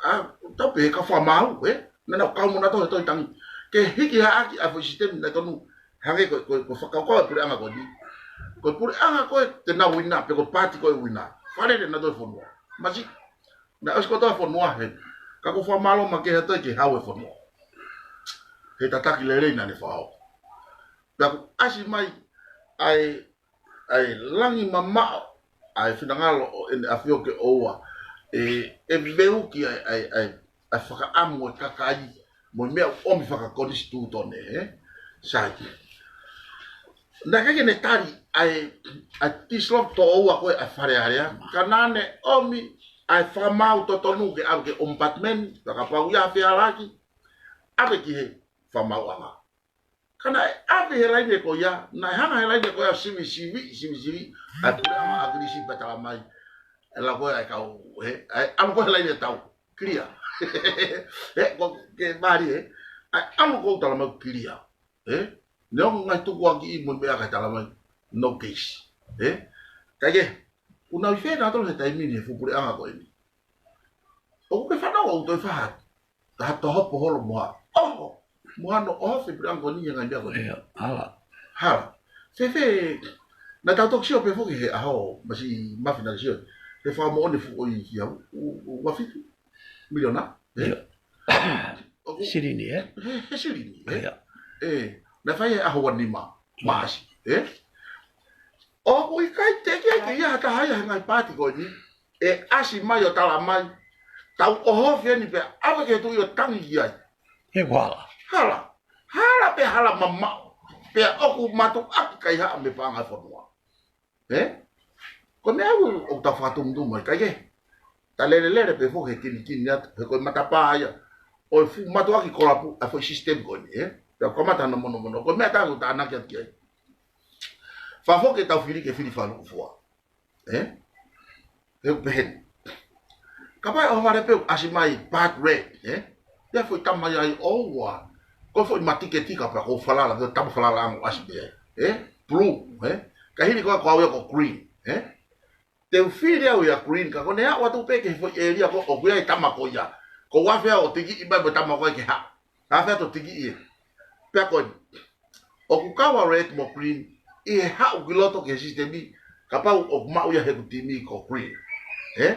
ʻa, tau pehē kau fakamaau, ē? Naʻa nau kau mo nautolu he Tohi Tapu. Ke hiki hake ʻa e foʻi sisitemi naʻe tonu. Hangē ko e, ko e, ko e fakakaukau e puleʻanga ko eni. Ko e puleʻanga ko ē te nau uina, pe ko e paati ko ē uina. Fakalele nautolu e fonua. Masiʻi, naʻe ʻosi kotoa e fonua he. Ka ko e fakamālō makehe atu ki he Hau ʻo e fonua he tataki lelei naʻa ne fakahoko. Pea kuo ʻasi mai ʻa e, ʻa e langi mamaʻo ʻa e finangalo ʻo ʻEne ʻAfio ke ʻoua ʻe, ʻe veuki ʻa e, ʻa e, ʻa e, ʻa e fakaʻamu ʻo e kakai mo e meʻa ʻoku ʻomi fakakonisitūtone, ē? Sai. Naʻe ʻikai ke ne tali ʻa e, ʻa e dislodge ʻo ʻoua ko ē ʻa e Fale Alea, ka naʻa ne ʻomi ʻa e fakamaau totonu ke ʻave ki he Ombudsman, fakapapauʻi ʻa e fehālaaki, ʻave ki he fakamaauʻanga. Ka naʻe ʻave he laine ko ia, naʻe hanga he laine ko ia ʻo sivisiviʻi, sivisiviʻi ʻa e puleʻanga ʻAkilisi pea tala mai, ʻe lau ko ē ʻa e kau, ē, ʻa e ʻalu ko ē he laine tau, clear. Ē, ko e mālie, ē, ʻa e ʻalu ko ē tala mai clear. Ē? Neongo e ngaahi tukuakiʻi mo e meʻa ka tala mai, no case. Ē? Kae kehe, ʻoku nau ʻi fē nautolu he taimi ni he fuʻu puleʻanga ko eni? ʻOku ke fanongo ʻoku toe fai ha, ha tohopo holo mo ha. ʻOho! Mo hano ʻoho he puleʻanga ko eni he ngaahi meʻa ko eni. ʻIo, hala. Hala. Fēfē, naʻa tau toki sio pē foki he ʻaho, Masi Mafi naʻa ke sio. He fakamoʻoni fuʻu ʻoi ki au, ʻu, ʻu, ua fitu miliona. Ē? ʻIo. ʻOku Silini, ē? He, he silini, ē? ʻIo. Ē, naʻe fai he ʻaho ua nima, Maʻasi, ē? ʻOku ʻikai teʻeki ai ke ʻi ai ha taha ia he ngaahi paati ko eni ʻe ʻasi mai ʻo tala mai, tau ʻohofi eni pea ʻave ki he tuʻi ʻo tangi ki ai. He hala. Hala. Hala pea hala mamaʻo. Pea ʻoku mātuʻaki kaihaʻa mei he paʻanga ʻo e fonua. Ē? Ko e meʻa ʻoku, ʻoku tau fakatumutumu mai, kae kehe, ta lelelele pē foki he kinikini atu, he ko e matapā ia ʻo e fuʻu mātuʻaki kolapu ʻa e foʻi system ko eni, ē? Pea kamata hano monomono, ko e meʻa ʻoku tau tānaki atu ki ai. Fakafoki ʻetau fili ke fili fakalūkufua. Ē? He ʻoku pehē ni. Kapau ʻe ʻohovale pē ʻoku ʻasi mai part red, ē? Pea foʻi tama ia ʻoku ʻoua. Ko e foʻi matiketika pea ko e falala, ko e tama falala ango ʻasi pē ai. Ē? Blue, ē? Ka hili ko ē ko au ia ko green, ē? Te u fili au ia green ka ko ʻene aʻu atu pē ki he foʻi ʻēlia ko ē ʻoku ʻi ai e tama ko ia. Ko u afe au ʻo tikiʻi mai mo e tama ko ē ke haʻu. Afe atu ʻo tikiʻi ē. Pea ko eni. ʻOku kau ʻa red mo green ʻi he haʻu ki loto ki he sisitemi, kapau ʻoku maʻu ia heʻeku timi ko green. Ē?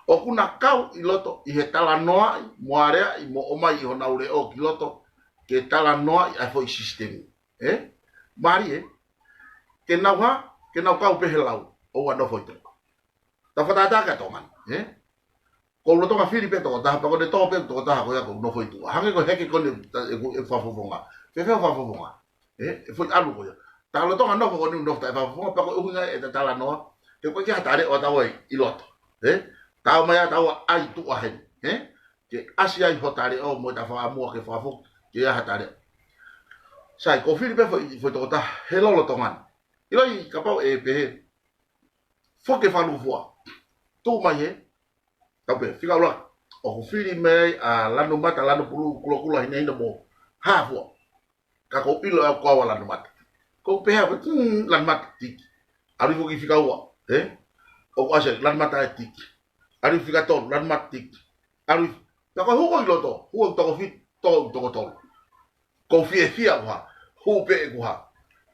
ʻOku na kau ʻi loto ʻi he talanoaʻi mo aleaʻi mo ʻomai ʻi honau leʻo ki loto ke talanoaʻi ʻa e foʻi sisitemi. Ē? Mālie, ē? Ke nau hā, ke nau kau pē he lau, ʻoua nofo ʻi tuʻa. Tau fakatātā kia Tonga ni, ē? Ko lolotonga fili pē tokotaha, pea ko ʻene tō pē tokotaha ko ia ʻoku nofo ʻi tuʻa. Hangē ko e heke ko eni ta-, ʻeku, ʻeku fakafofonga. Fēfē hoʻo fakafofonga? Ē? ʻE foʻi ʻalu ko ia. Ta lolotonga nofo ko eni ʻoku nofo taʻefakafofonga, pea ko e ʻuhinga ē ʻeta talanoa. He ʻoku ʻikai ke ʻi ai ha taleʻo ʻataua ʻi loto. Ē? Tau mai ʻataua ʻai tuʻa heni. Ē? Ke ʻasi ai ho taleʻo mo ʻeta fakaʻamua ke fakafoki ke ʻi ai ha taleʻo. Sai, ko e fili pē foʻi, foʻi tokotaha he lolotonga ni. ʻIloi kapau ʻe pehē, foki ke fakalūkufua. Tuʻu mai hē, tau pē, fika ʻuluaki. ʻOku fili mai ʻa Lanumata, Lanupulu, Kulokula, Hinehina mo Hafua. Ka ʻoku ou ʻilo ʻe au ko au ʻa Lanumata. Ko u pehē au, hmm, Lanumata tiki. ʻAlu hifo ki he fika ua, ē? ʻOku ʻasi ai, Lanumata ʻe tiki. ʻAlu hifo ki he fika tolu, Lanumata tiki. ʻAlu hifo. Pea ko e hū ko ē ʻi loto, hū ʻeku toko fitu, tō ʻeku toko tolu. Ko u fiefia ʻeku hā, hū pē ʻeku hā.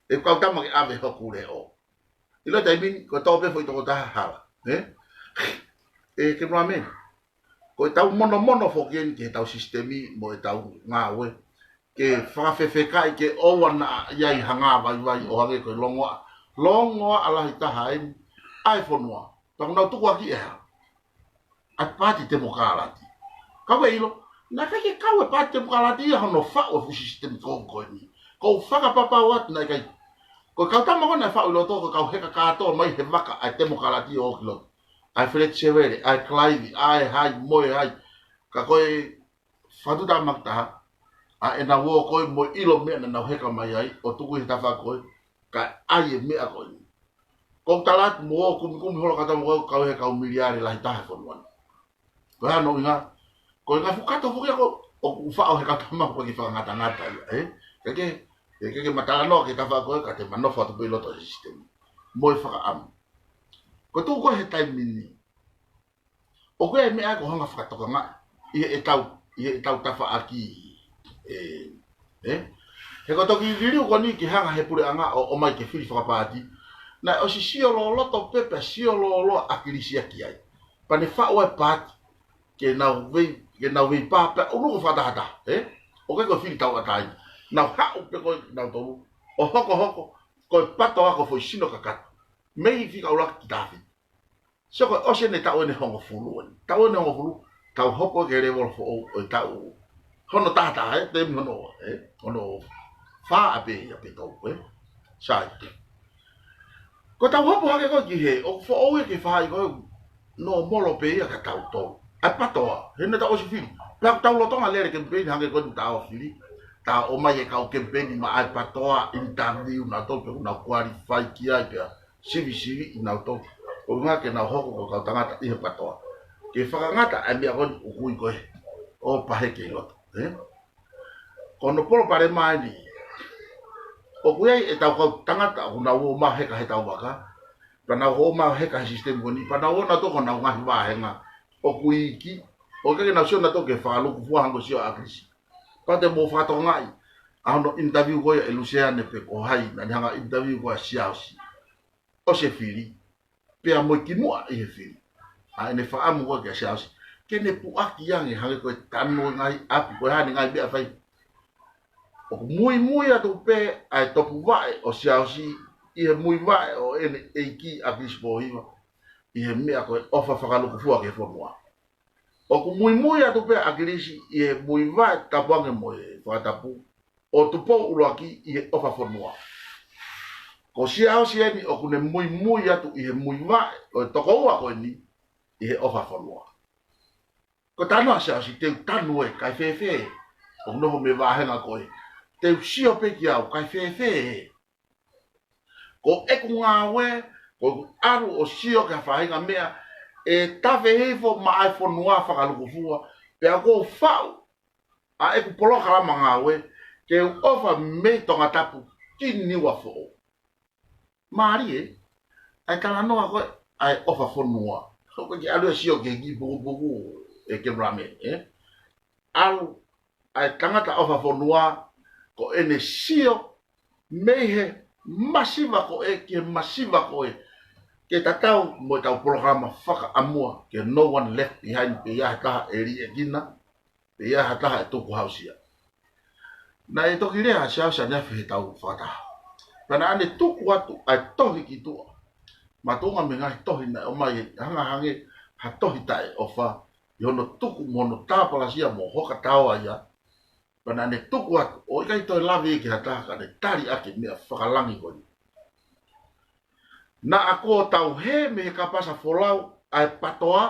ʻEku kau tama ke ʻave hoku leʻo. ʻIlo taimi ni, ko e tō pē foʻi tokotaha hala. Ē? Ē, ke mea mē. Ko ʻetau monomono foki eni ki heʻetau sisitemi mo ʻetau ngāue. Ke fakafefekaʻi ke ʻoua naʻa ʻi ai ha ngāvaivai ʻo hangē ko e longoaʻa. Longoaʻa lahi taha eni ʻa e fonua. Pea ʻoku nau tukuakiʻi ʻe hā? ʻA e Paati Temokalati. Ka ʻoku ke ʻilo, naʻe ʻikai ke kau e Paati Temokalati ia hono faʻu e fuʻu sisitemi ko ē ko eni. Ko u fakapapau atu naʻe ʻikai. Ko e kau tama ko ē naʻe faʻu ʻi loto ko e kau heka kātoa mai he vaka ʻa e temokalati ʻo ʻoki loto. ʻA e Feleti Sevele, ʻa e Kalaivi, ʻa e hai, mo e hai. Ka ko e fatuta makataha, ʻa ʻenau ō ko ē mo e ʻilo meʻa naʻa nau heka mai ai, ʻo tuku ʻi he tafaʻaki ko ē, kae ʻai e meʻa ko ē. Ko u tala atu mo ō kumikumi holo ka tau mo ō kau he kau miliare lahi taha he fonua ni. Ko e hā hono ʻuhinga, ko e ngaahi fuʻu kato foki ia ko ē, ʻoku faʻo he kau tama ko ē ki he fakangatangata ia, ē? Ke ke, ke ke matalanoa ki he tafaʻaki ko ē, ka te ma nofo atu pē ʻi loto he sisitemi. Mo e fakaʻamu. Ko e tuʻu ko ē he taimi ni. ʻOku ʻi ai e meʻa ko e hanga fakatokangaʻi ʻi heʻetau, ʻi heʻetau tafaʻaki, ē, ē? He ko e toki liliu ko eni ke hanga he puleʻanga ʻo, ʻomai ke fili fakapaati. Naʻe ʻosi sio loloto pē pea sio loloa ʻAkilisi ia ki ai. Pea ne faʻu e paati ke nau vei ke nau veipā pē ʻuluaki fakatahataha, ē? ʻOku ʻikai ko e fili tauʻatāina. Nau haʻu pē ko ē nautolu ʻo hokohoko ko e PATOA ko e foʻi sino kakato mei fika ʻuluaki ki taha fitu. Sio ko e ʻosi eni e taʻu eni ʻe hongofulu eni. Taʻu eni ʻe hongofulu, tau hoko ki he lēvolo foʻou ʻo e taʻu hono tahataha, ē, temi hono, ē, hono fā ʻapē ia pe tolu, ē. Sai. Ko ʻetau hopo hake ko ē ki hē, ʻoku foʻou ia ke fai ko ē, nōmolo pē ia kia tautolu. ʻA e PATOA, he naʻa tau ʻosi fili. Pea ʻoku tau lolotonga lele kemipeini hangē ko eni ta ʻosi fili. Ta ō mai e kau kemipeini maʻa e PATOA, interview nautolu pe ʻoku nau qualify ki ai pea sivisiviʻi nautolu. Ko e ʻuhinga ke nau hoko ko e kau tangata ʻi he PATOA. Ke fakangata ʻa e meʻa ko eni ʻoku ui ko ē ʻo paheke ʻi loto, ē? Ko hono palopalema eni. ʻOku ʻi ai ʻetau kau tangata ʻoku nau ō mai ʻo heka heʻetau vaka. Pea nau ō mai ʻo heka he sisitemi ko eni. Pea nau ō nautolu ko honau ngaahi vāhenga ʻoku iiki. ʻOku ʻikai ke nau sio nautolu ki he fakalūkufua hangē ko e sio ʻa ʻAkilisi. Pea te mou fakatokangaʻi ʻa hono interview ko ia ʻe Luseane pe ko hai naʻa ne hanga ʻo interview ko ia ʻa Siaosi. ʻOsi e fili. Pea mo e kimuʻa ʻi he fili, ʻa ʻene fakaʻamu ko ē kia Siaosi ke ne puʻaki ange hangē ko e tanu e ngaahi ʻapi, ko e hā ʻene ngaahi meʻa ʻe fai. ʻOku muimui atu pē ʻa e topuvaʻe ʻo Siaosi ʻi he muivaʻe ʻo ʻene ʻeiki ʻAkilisi Pōhiva ʻi he meʻa ko e ʻofa fakalūkufua ki he fonua. ʻOku muimui atu pē ʻa ʻAkilisi ʻi he muivaʻe tapu ange mo e fakatapu ʻo Tupou ʻUluaki ʻi he ʻofa fonua. Ko Siaosi eni ʻoku ne muimui atu ʻi he muivaʻe ʻo e tokoua ko eni ʻi he ʻofa fonua. Ko e talanoa ʻa Siaosi, te u tanu ē, kae fēfē? ʻOku nofo mei he vāhenga ko ē. Te u sio pē kiate au, kae fēfē? Ko ʻeku ngāue, ko ʻeku ʻalu ʻo sio ki ha faʻahinga meʻa ʻe tafe hifo maʻa e fonua fakalūkufua, pea ʻoku ou faʻu ʻa ʻeku polokalama ngāue ke u ʻofa mei Tongatapu ki Niuafoʻou. Mālie ʻa e talanoa ko ē ʻa e ʻofa fonua. ʻOku ʻikai ke ʻalu ia ʻo sio ki he kiʻi pukupuku, ē, cameraman, ē? ʻAlu ʻa e tangata ʻofa fonua, ko ʻene sio mei he masiva ko ē ki he masiva ko ē, ke tatau mo ʻetau polokalama fakaʻamua, ke no one left behind, pe ʻi ai ha taha ʻe liʻekina, pe ʻi ai ha taha ʻe tukuhausia. Naʻe toki lea ʻa Siaosi ʻaneafi heʻetau fakataha. Pea naʻa ne tuku atu ʻa e tohi ki tuʻa, makatuʻunga mei he ngaahi tohi naʻe ʻomai, hanga hangē ha tohi taʻeʻofa, ʻi hono tuku mo hono tāpalasia mo hoka taoa ia. Pea naʻa ne tuku atu, ʻo ʻikai toe lave ia ki ha taha, ka ne tali ʻaki e meʻa fakalangi ko eni. Naʻa kuo tau hē mei he kapasa folau ʻa e PATOA,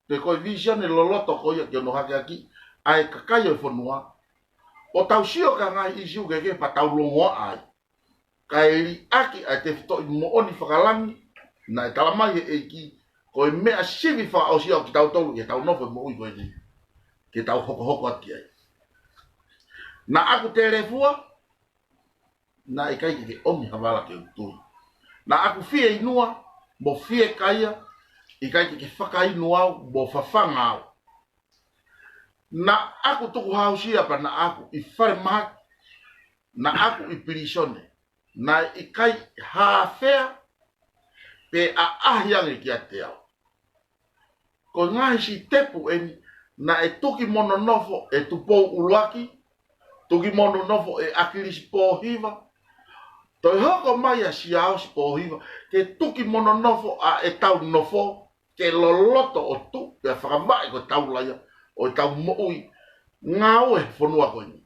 pe ko e vīsone loloto ko ia ki hono hakeakiʻi ʻa e kakai ʻo e fonua, ʻo tau sio ki ha ngaahi ʻīsiu kehekehe pea tau longoaʻa ai. Kae liʻaki ʻa e tefitoʻi moʻoni fakalangi naʻe talamai ʻe he ʻEiki, ko e meʻa sivi fakaʻosi ia ʻo kitautolu ʻi heʻetau nofo moʻui ko eni, ke tau hokohoko atu ki ai. Naʻa ku telefua, naʻe ʻikai ke ke ʻomi ha vala ke u tui. Naʻa ku fieinua mo fiekaia, ʻikai ke ke fakainu au mo fafanga au. Naʻa ku tukuhausia pea naʻa ku ʻi falemahaki, naʻa ku ʻi pilīsone, naʻe ʻikai hāfea pe ʻaʻahi ange kiate au. Ko e ngaahi sitepu eni naʻe tuki mo nonofo ʻe Tupou ʻUluaki, tuki mo nonofo ʻe ʻAkilisi Pōhiva, toe hoko mai ʻa Siaosi Pōhiva, ke tuki mo nonofo ʻa ʻetau nofo, ke loloto ʻo tuʻu pea fakavaʻe ko e taula ia ʻo ʻetau moʻui ngāue he fonua ko eni,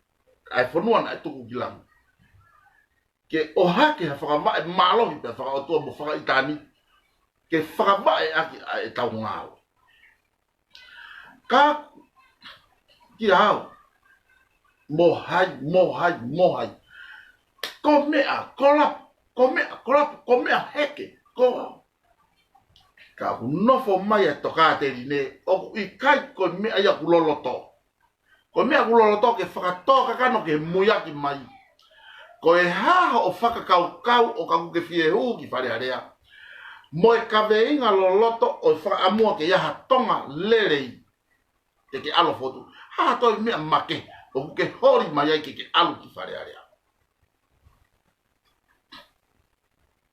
ʻa e fonua naʻe tuku ki langi. Ke ʻohake ha fakavaʻe mālohi pea fakaʻotua mo fakaʻitāniti, ke fakavaʻe ʻaki ʻa ʻetau ngāue. Ka kiate au, mo hai, mo hai, mo hai, ko e meʻa kolapu, ko e meʻa kolapu, ko e meʻa heke, ko, ka ʻoku nofo mai ʻa e tokāteline, ʻoku ʻikai ko e meʻa ia ʻoku loloto. Ko e meʻa ʻoku loloto ke fakatōkakano ke muiaki mai. Ko e hā hoʻo fakakaukau ʻo ka kuo ke fie hū ki Fale Alea, mo e kaveinga loloto ʻo e fakaʻamua ke ʻi ai ha Tonga lelei, ke ke ʻalu ʻo fotu? Hā ha toe meʻa makehe ʻoku ke holi mai ai ke ke ʻalu ki Fale Alea?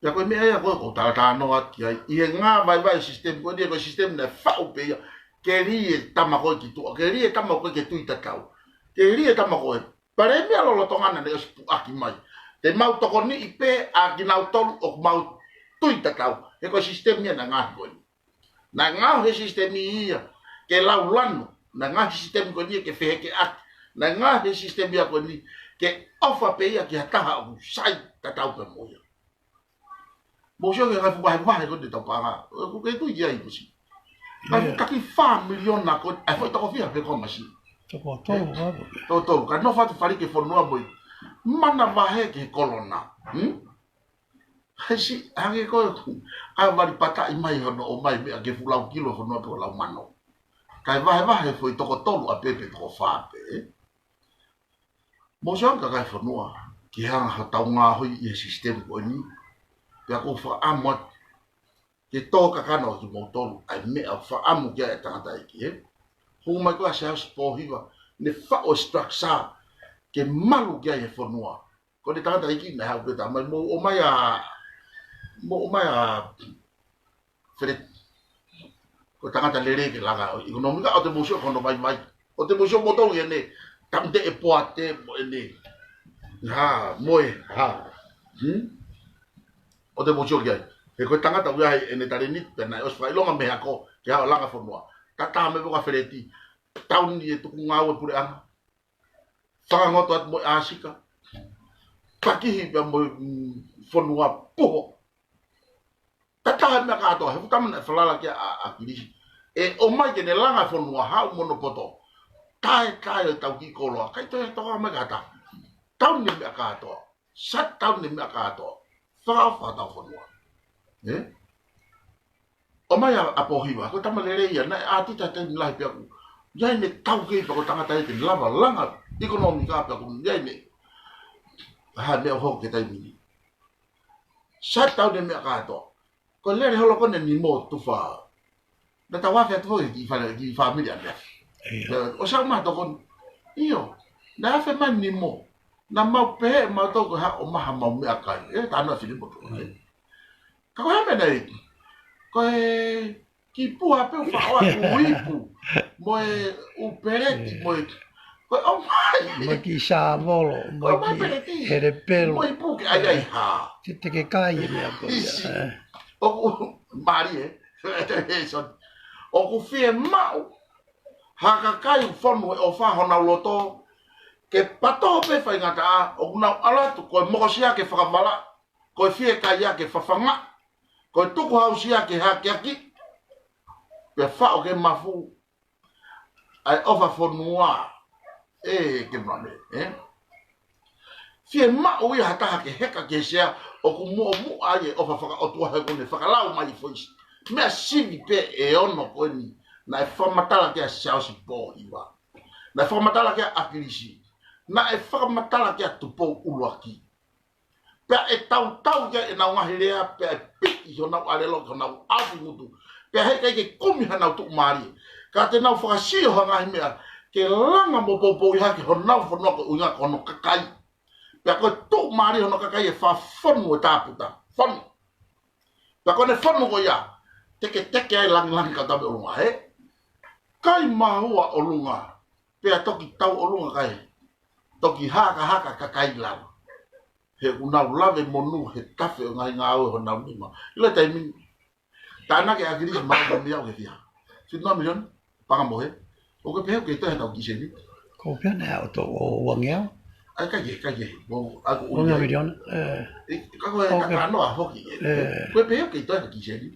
Pea ko e meʻa ia ko ē ʻoku ou talatalanoa ki ai, ʻi he ngāvaivai sisitemi ko eni, ko e sisitemi naʻe faʻu pē ia ke lī e tama ko ē ki tuʻa, ke lī e tama ko ē ke tui tatau, ke lī e tama ko ē. Palēmia lolotonga naʻa ne ʻosi puʻaki mai. Te mau tokoniʻi pē ʻa kinautolu ʻoku mau tui tatau. He ko e sisitemi ia naʻe ngaohi ko eni. Naʻe ngaohi he sisitemi ia ke lau lanu. Naʻe ngaohi he sisitemi ko eni ia ke fehekeʻaki. Naʻe ngaohi he sisitemi ia ko eni ke ʻofa pē ia ki ha taha ʻoku sai tatau pē mo ia. Mou sio ki he ngaahi fuʻu vahevahe ko eni ʻetau paʻanga. ʻOku ke tui ki ai, Misi. Ngaahi fuʻu taki fā miliona ko ē, ʻa e foʻi toko fiha pē ko ē, Misi. Toko tolu, ʻa. Toko tolu. Ka nofo atu fali ki he fonua mo e manavahē ki he kolona. Hmm? He siʻi, hangē ko e, ʻa e vali pataʻi mai hono ʻomai meʻa ki he fuʻu lau kilo fonua pe ko e lau mano. Kae vahevahe foʻi toko tolu ʻa pē pe toko fā pē. Mou sio ange kakai fonua, ki he anga hotau ngaohi ʻi he sisitemi ko eni. Pea ʻoku ou fakaʻamu atu ke tō kakano kimoutolu ʻa e meʻa ʻoku fakaʻamu ki ai e tangataʻeiki, ē? Hū mai ko ē ʻa Siaosi Pōhiva, ne faʻo e structure ke malu ki ai e fonua. Ko e tangataʻeiki naʻe haʻu pē ʻo tala mai, mou ʻomai ʻa, mou ʻomai ʻa Feleti. Ko e tangata lelei ke langa ʻo e ʻekonōmika, ʻoua te mou sio ki hono vaivai. ʻOua te mou sio moutolu ʻi heʻene tamateʻe poate mo ʻene hā, mo e hā. Hmm? ʻOua te mou sio ki ai. He ko e tangata ʻoku ʻi ai ʻene talēniti, pea naʻe ʻosi fakaʻilonga mei he ako ke haʻu ʻo langa fonua. Tatā mai pē ko ē ʻa Feleti, tauni e tuku ngāue puleʻanga. Fakangoto atu mo e ʻāsika. Pakihi pea mo e, mm, fonua puho. Tatā e meʻa kātoa, he fuʻu tama naʻe falala ki ai ʻa, ʻa ʻAkilisi. ʻE ʻomai ke ne langa fonua, haʻu mo hono poto. Taʻetaʻe ʻo e tau kiʻi koloa, ʻikai toe toka mai ki ha taha. Tauni e meʻa kātoa. Shutdown e meʻa kātoa. Fakaʻofa hotau fonua. Ē? ʻOmai ʻa, ʻa Pōhiva, ko e tama lelei ia, naʻe ʻātita he taimi lahi pea ʻoku ʻi ai ʻene taukei pea ko e tangata ia te ne lava langa ʻekonōmika pea ʻoku ʻi ai ʻene hā meʻa ʻoku hoko he taimi ni. Shutdown e meʻa kātoa. Ko e lele holo ko eni ʻa Nimo Tufa. Naʻa tau afe atu foki ki he fale, ki he fāmili ʻa Mefi. ʻIo. Naʻa, ʻosi ʻomai ha tokoni. ʻIo. Naʻe afe mai Nimo. Naʻa mau pehē ʻe mautolu ko e hā ʻomai haʻamau meʻakai. Ē, tā noa fili motu. Ē. Ka ko e hā e meʻa naʻe ʻi ai? Ko e kiʻi puha pē ʻoku faʻo ai ʻū ipu, mo e ʻū peleti, mo e, ko e ʻomai. Mo e kiʻi sāvolo, mo e kiʻi peleti, helepelu. Mo e ipu ke ʻai ai hā. Te, te ke kai e meʻa ko ia, ʻisi. Ē. ʻOku mālie, ē? Sorry. ʻOku fiemaʻu ha kakai ʻoku fonu e ʻofa honau loto, ke patō pē faingataʻa, ʻoku nau ʻalu atu, ko e mokosia ke fakavala, ko e fiekaia ke fafanga, ko e tukuhausia ke hakeaki, pea faʻo ke mafu, ʻa e ʻofa fonua, ē, ke mane, ē? Fiemaʻu ia ha taha ke heka ki he sea ʻoku muʻomuʻa ai e ʻofa fakaʻotua he ʻoku ne fakalau mai e foʻi meʻa sivi pē ʻe ono ko eni, naʻe fakamatala ki ai ʻa Siaosi Pōhiva. Naʻe fakamatala ki ai ʻa ʻAkilisi. Naʻe fakamatala ki ai ʻa Tupou ʻUluaki. Pea ʻe tautau ia ʻenau ngaahi lea, pea ʻe piʻi honau ʻalelo, honau ʻapi ngutu. Pea heʻikai ke kumi hanau tuʻumālie. Ka te nau fakasio ha ngaahi meʻa, ke langa mo poupouʻi hake honau fonua ko e ʻuhinga ko hono kakai. Pea ko e tuʻumālie hono kakai ʻe fafonu e tāputa. Fonu. Pea ko ʻene fonu ko ia, teketeke ai langilangi ka tabe ʻolunga, ē? Kai mahua ʻolunga, pea toki tau ʻolunga kai. Toki hakahaka kakai lalo. He ʻoku nau lave monū he tafe ʻo e ngaahi ngāue honau nima. ʻIlo e taimi ni. Tānaki ʻa ʻAkilisi mai ko e meʻa ʻoku ke fiha. Fitu noa miliona, paʻanga mohe. ʻOku ke pehē ʻoku kei toe ha tau kiʻi seni? Ko e pehē naʻe ʻoto ʻo uangeau. ʻAi, ʻikai ke, ʻikai ke. Mo, ʻa ko e uangeau miliona. Ē. ʻE, ka ko e kakano ʻa hoki. Ē. Ko e pehē ʻoku kei toe ha kiʻi seni?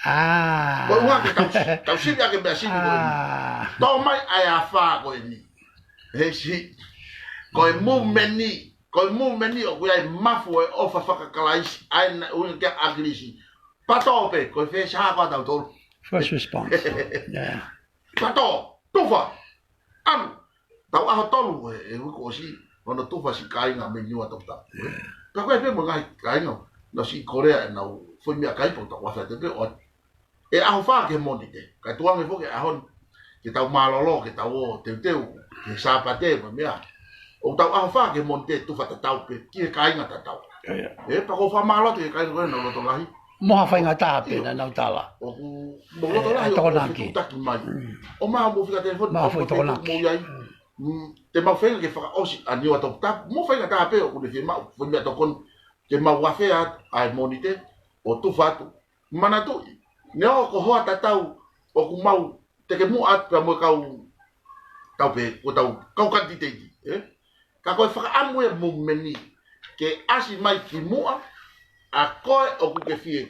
ʻĀ. Ko e ʻuhinga ke tau, tau sivi ake meʻa sivi ko eni. ʻĀ. Tō mai ʻa e afā ko eni. He si. Ko e movement ni. Ko e movement ni ʻoku ʻi ai e mafu e ʻofa faka-Kalaisi, ʻa ia naʻe ʻuhinga ki ai ʻa ʻAkilisi. Patō pē, ko e fē sā ko ē ʻa tautolu? First response. Yeah. Patō, tufa, ʻalu. Tau ʻaho tolu ē, ʻi he uike kuo ʻosi, hono tufa siʻi kāinga mei Niua Toputapu. Yeah. Pea ko e pē mo e ngaahi kāinga, naʻa siʻi Kolea ʻenau foʻi meʻakai pea tau afe atu pē ʻo ʻE ʻaho fā ki he Mōnite, kae tuku ange foki e ʻaho ni ke tau mālōlō, ke tau ō teuteu ki he Sāpate mo e meʻa. ʻOku tau ʻaho fā ki he Mōnite tufa tatau pē ki he kāinga tatau. ʻIo, ʻio. Ē, pea ʻoku ou fakamālō atu ki he kāinga ko ē naʻa nau loto lahi. Mo ha faingataʻa pē naʻa nau tala. ʻOku mau loto lahi ʻo fetuʻutaki mai. ʻO mau mo fika telefoni, mau foʻi tokonaki mo i ai. Te mau feinga ke fakaʻosi ʻa Niua Toputapu. Mo faingataʻa pē ʻoku ne fiemaʻu foʻi meʻatokoni ke mau afea atu ʻa e Mōnite ʻo tufa atu. Manatuʻi, neongo ko hoʻo tatau ʻoku mau teke muʻa atu pea mo e kau, tau pē, ko tau kau kanititeiti, ē? Ka ko e fakaʻamu e movement ni ke ʻasi mai ki muʻa, ʻa koe ʻoku ke fie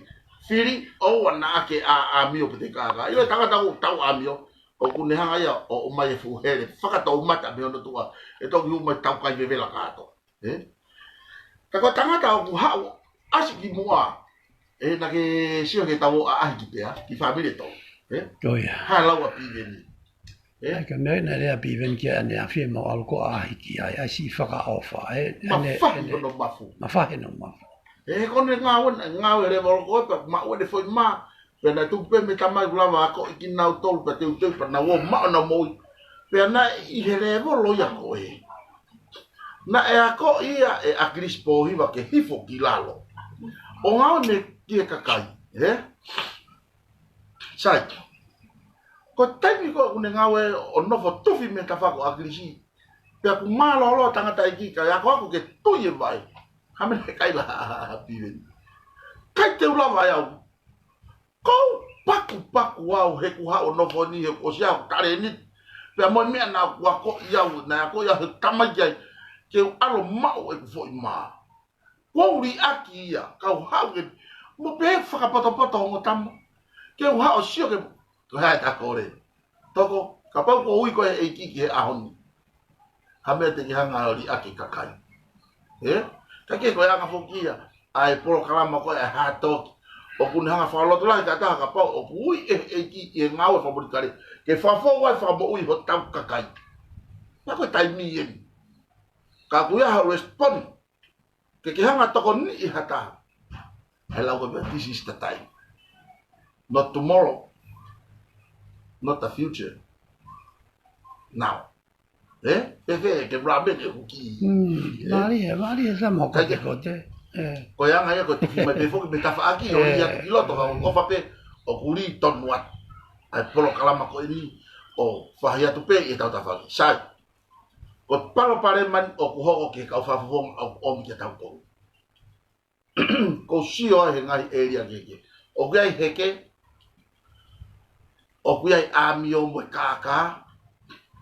fili, ʻoua naʻa ke ʻā ʻāmio pe te kākā. ʻIo, e tangata ʻoku tau ʻāmio, ʻoku ne hanga ia ʻo ʻomai e fuʻu hele fakatoumata mei hono tuʻa, ʻe toki hū mai tau kai vevela kātoa. Ē? Ka ko e tangata ʻoku haʻu ʻasi ki muʻa, ē, naʻa ke sio ke tau ʻaʻahi ki pea, ki fāmili ʻe tolu. Ē? Ko ia. Ha lau ʻa Piveni. Ē? ʻAi ka meʻa naʻe lea Piveni ki ai ʻaneafi ʻe mau ʻalu ko ʻaʻahi ki ai, ʻai siʻi fakaʻofa, ē? Mafahi hono mafu. Mafahi hono mafu. Ē, ko ʻene ngāue, ngāue leva ʻo ko ē pea maʻu ʻene foʻi mā, pea naʻe tuku pē mei tamai ʻoku lava akoʻi kinautolu pea teuteu pea nau ō maʻu ʻenau moʻui. Pea naʻe ʻi he lēvolo ia ko ē. Naʻe akoʻi ia ʻe ʻAkilisi Pōhiva ke hifo ki lalo ʻo ngāue mei he kakai, ē? Sai. Ko e taimi ko ē ʻoku ne ngāue ʻo nofo tufi mei he tafaʻaki ʻo ʻAkilisi, pea ʻoku mālōlō tangataʻeiki kae akoako ke tui e vai. Hā meʻa naʻe kai lā ʻa Piveni? ʻIkai te u lava ʻe au. Kou pakupaku au he ʻoku ou haʻu ʻo nofo ni he ʻoku ʻosi ʻa e talēniti. Pea mo e meʻa naʻa ku akoʻi au, naʻe akoʻi au he tamaiki ai, ke u ʻalu ʻo maʻu ʻeku foʻi mā. Kuo u liʻaki ia, kau haʻu ke, mo pehē fakapotopoto ongo tama. Ke u haʻu ʻo sio ke, ko hai ta kole. Toko, kapau ko e ui koe ʻe he ʻEiki ki he ʻaho ni, hā meʻa te ke hanga ʻo liʻaki e kakai? Ē? Ka ke ko e anga foki ia ʻa e polokalama ko ē ʻa e Hātoki. ʻOku ne hanga fakalotolahi ka taha kapau ʻoku ui ʻe he ʻEiki ʻi he ngāue fakamoʻui kale ke fakafou ai fakamoʻui hotau kakai. Naʻa ko e taimi eni. Ka ʻoku ʻi ai ha respond. Ke ke hanga tokoniʻi ha taha. He lau ko e meʻa, this is the time. Not tomorrow. Not the future. Now. Ē? Fēfē ke ramen e huki. Mālie, mālie sa mo ka ke kote. Ko e anga ia ko e tufi mai pē foki mei tafaʻaki ʻo liʻaki ki loto ka ʻoku ʻofa pē ʻoku lī tonu atu ʻa e polokalama ko eni ʻo fahi atu pē ʻi he tautafaki. Sai. Ko e palopalema ni ʻoku hoko ki he kau fakafofonga ʻoku ʻomi ke tau kou. Ko u sio ai he ngaahi ʻēlia kehekehe. ʻOku ʻi ai heke, ʻoku ʻi ai ʻāmio mo e kākā,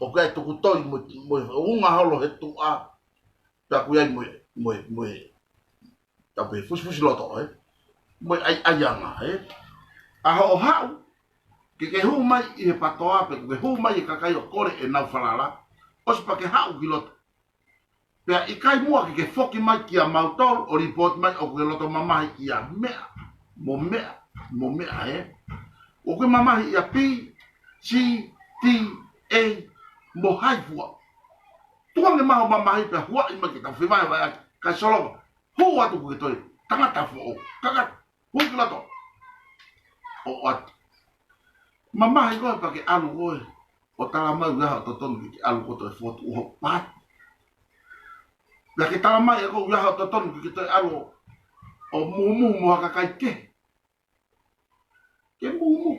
ʻoku ʻi ai tukutoi mo, mo e unga holo he tuʻa, pea ʻoku ʻi ai mo e, mo e, mo e, tau pehē fusifusi loto, ē? Mo e ʻaiʻaiʻanga, ē? ʻA hoʻo haʻu, ke ke hū mai ʻi he patoa pe, ke hū mai ʻi he kakai ʻo kole ʻenau falala, ʻosi pea ke haʻu ki loto. Pea ʻikai muʻa ke ke foki mai kia mautolu ʻo report mai ʻoku ke loto mamahi ʻia meʻa, mo meʻa, mo meʻa, ē? ʻOku ke mamahi ʻia P, C, T, A, mo hai fua. Tuku ange mai hoʻo mamahi pea huaʻi mai ke tau fevahevaheʻaki, kae solova, hū atu kuo ke toe tangata foʻou, kaka, hū ki loto. ʻO ʻoatu. Mamahi koe pea ke ʻalu koe ʻo tala mai ʻoku ʻi ai haʻo totonu ke ke ʻalu koe ʻo toe fotu ʻo hoʻo paati. Pea ke tala mai ʻe koe ʻoku ʻi ai haʻo totonu ke ke toe ʻalu ʻo, ʻo mūmū mo ha kakai kehe. Ke mūmū.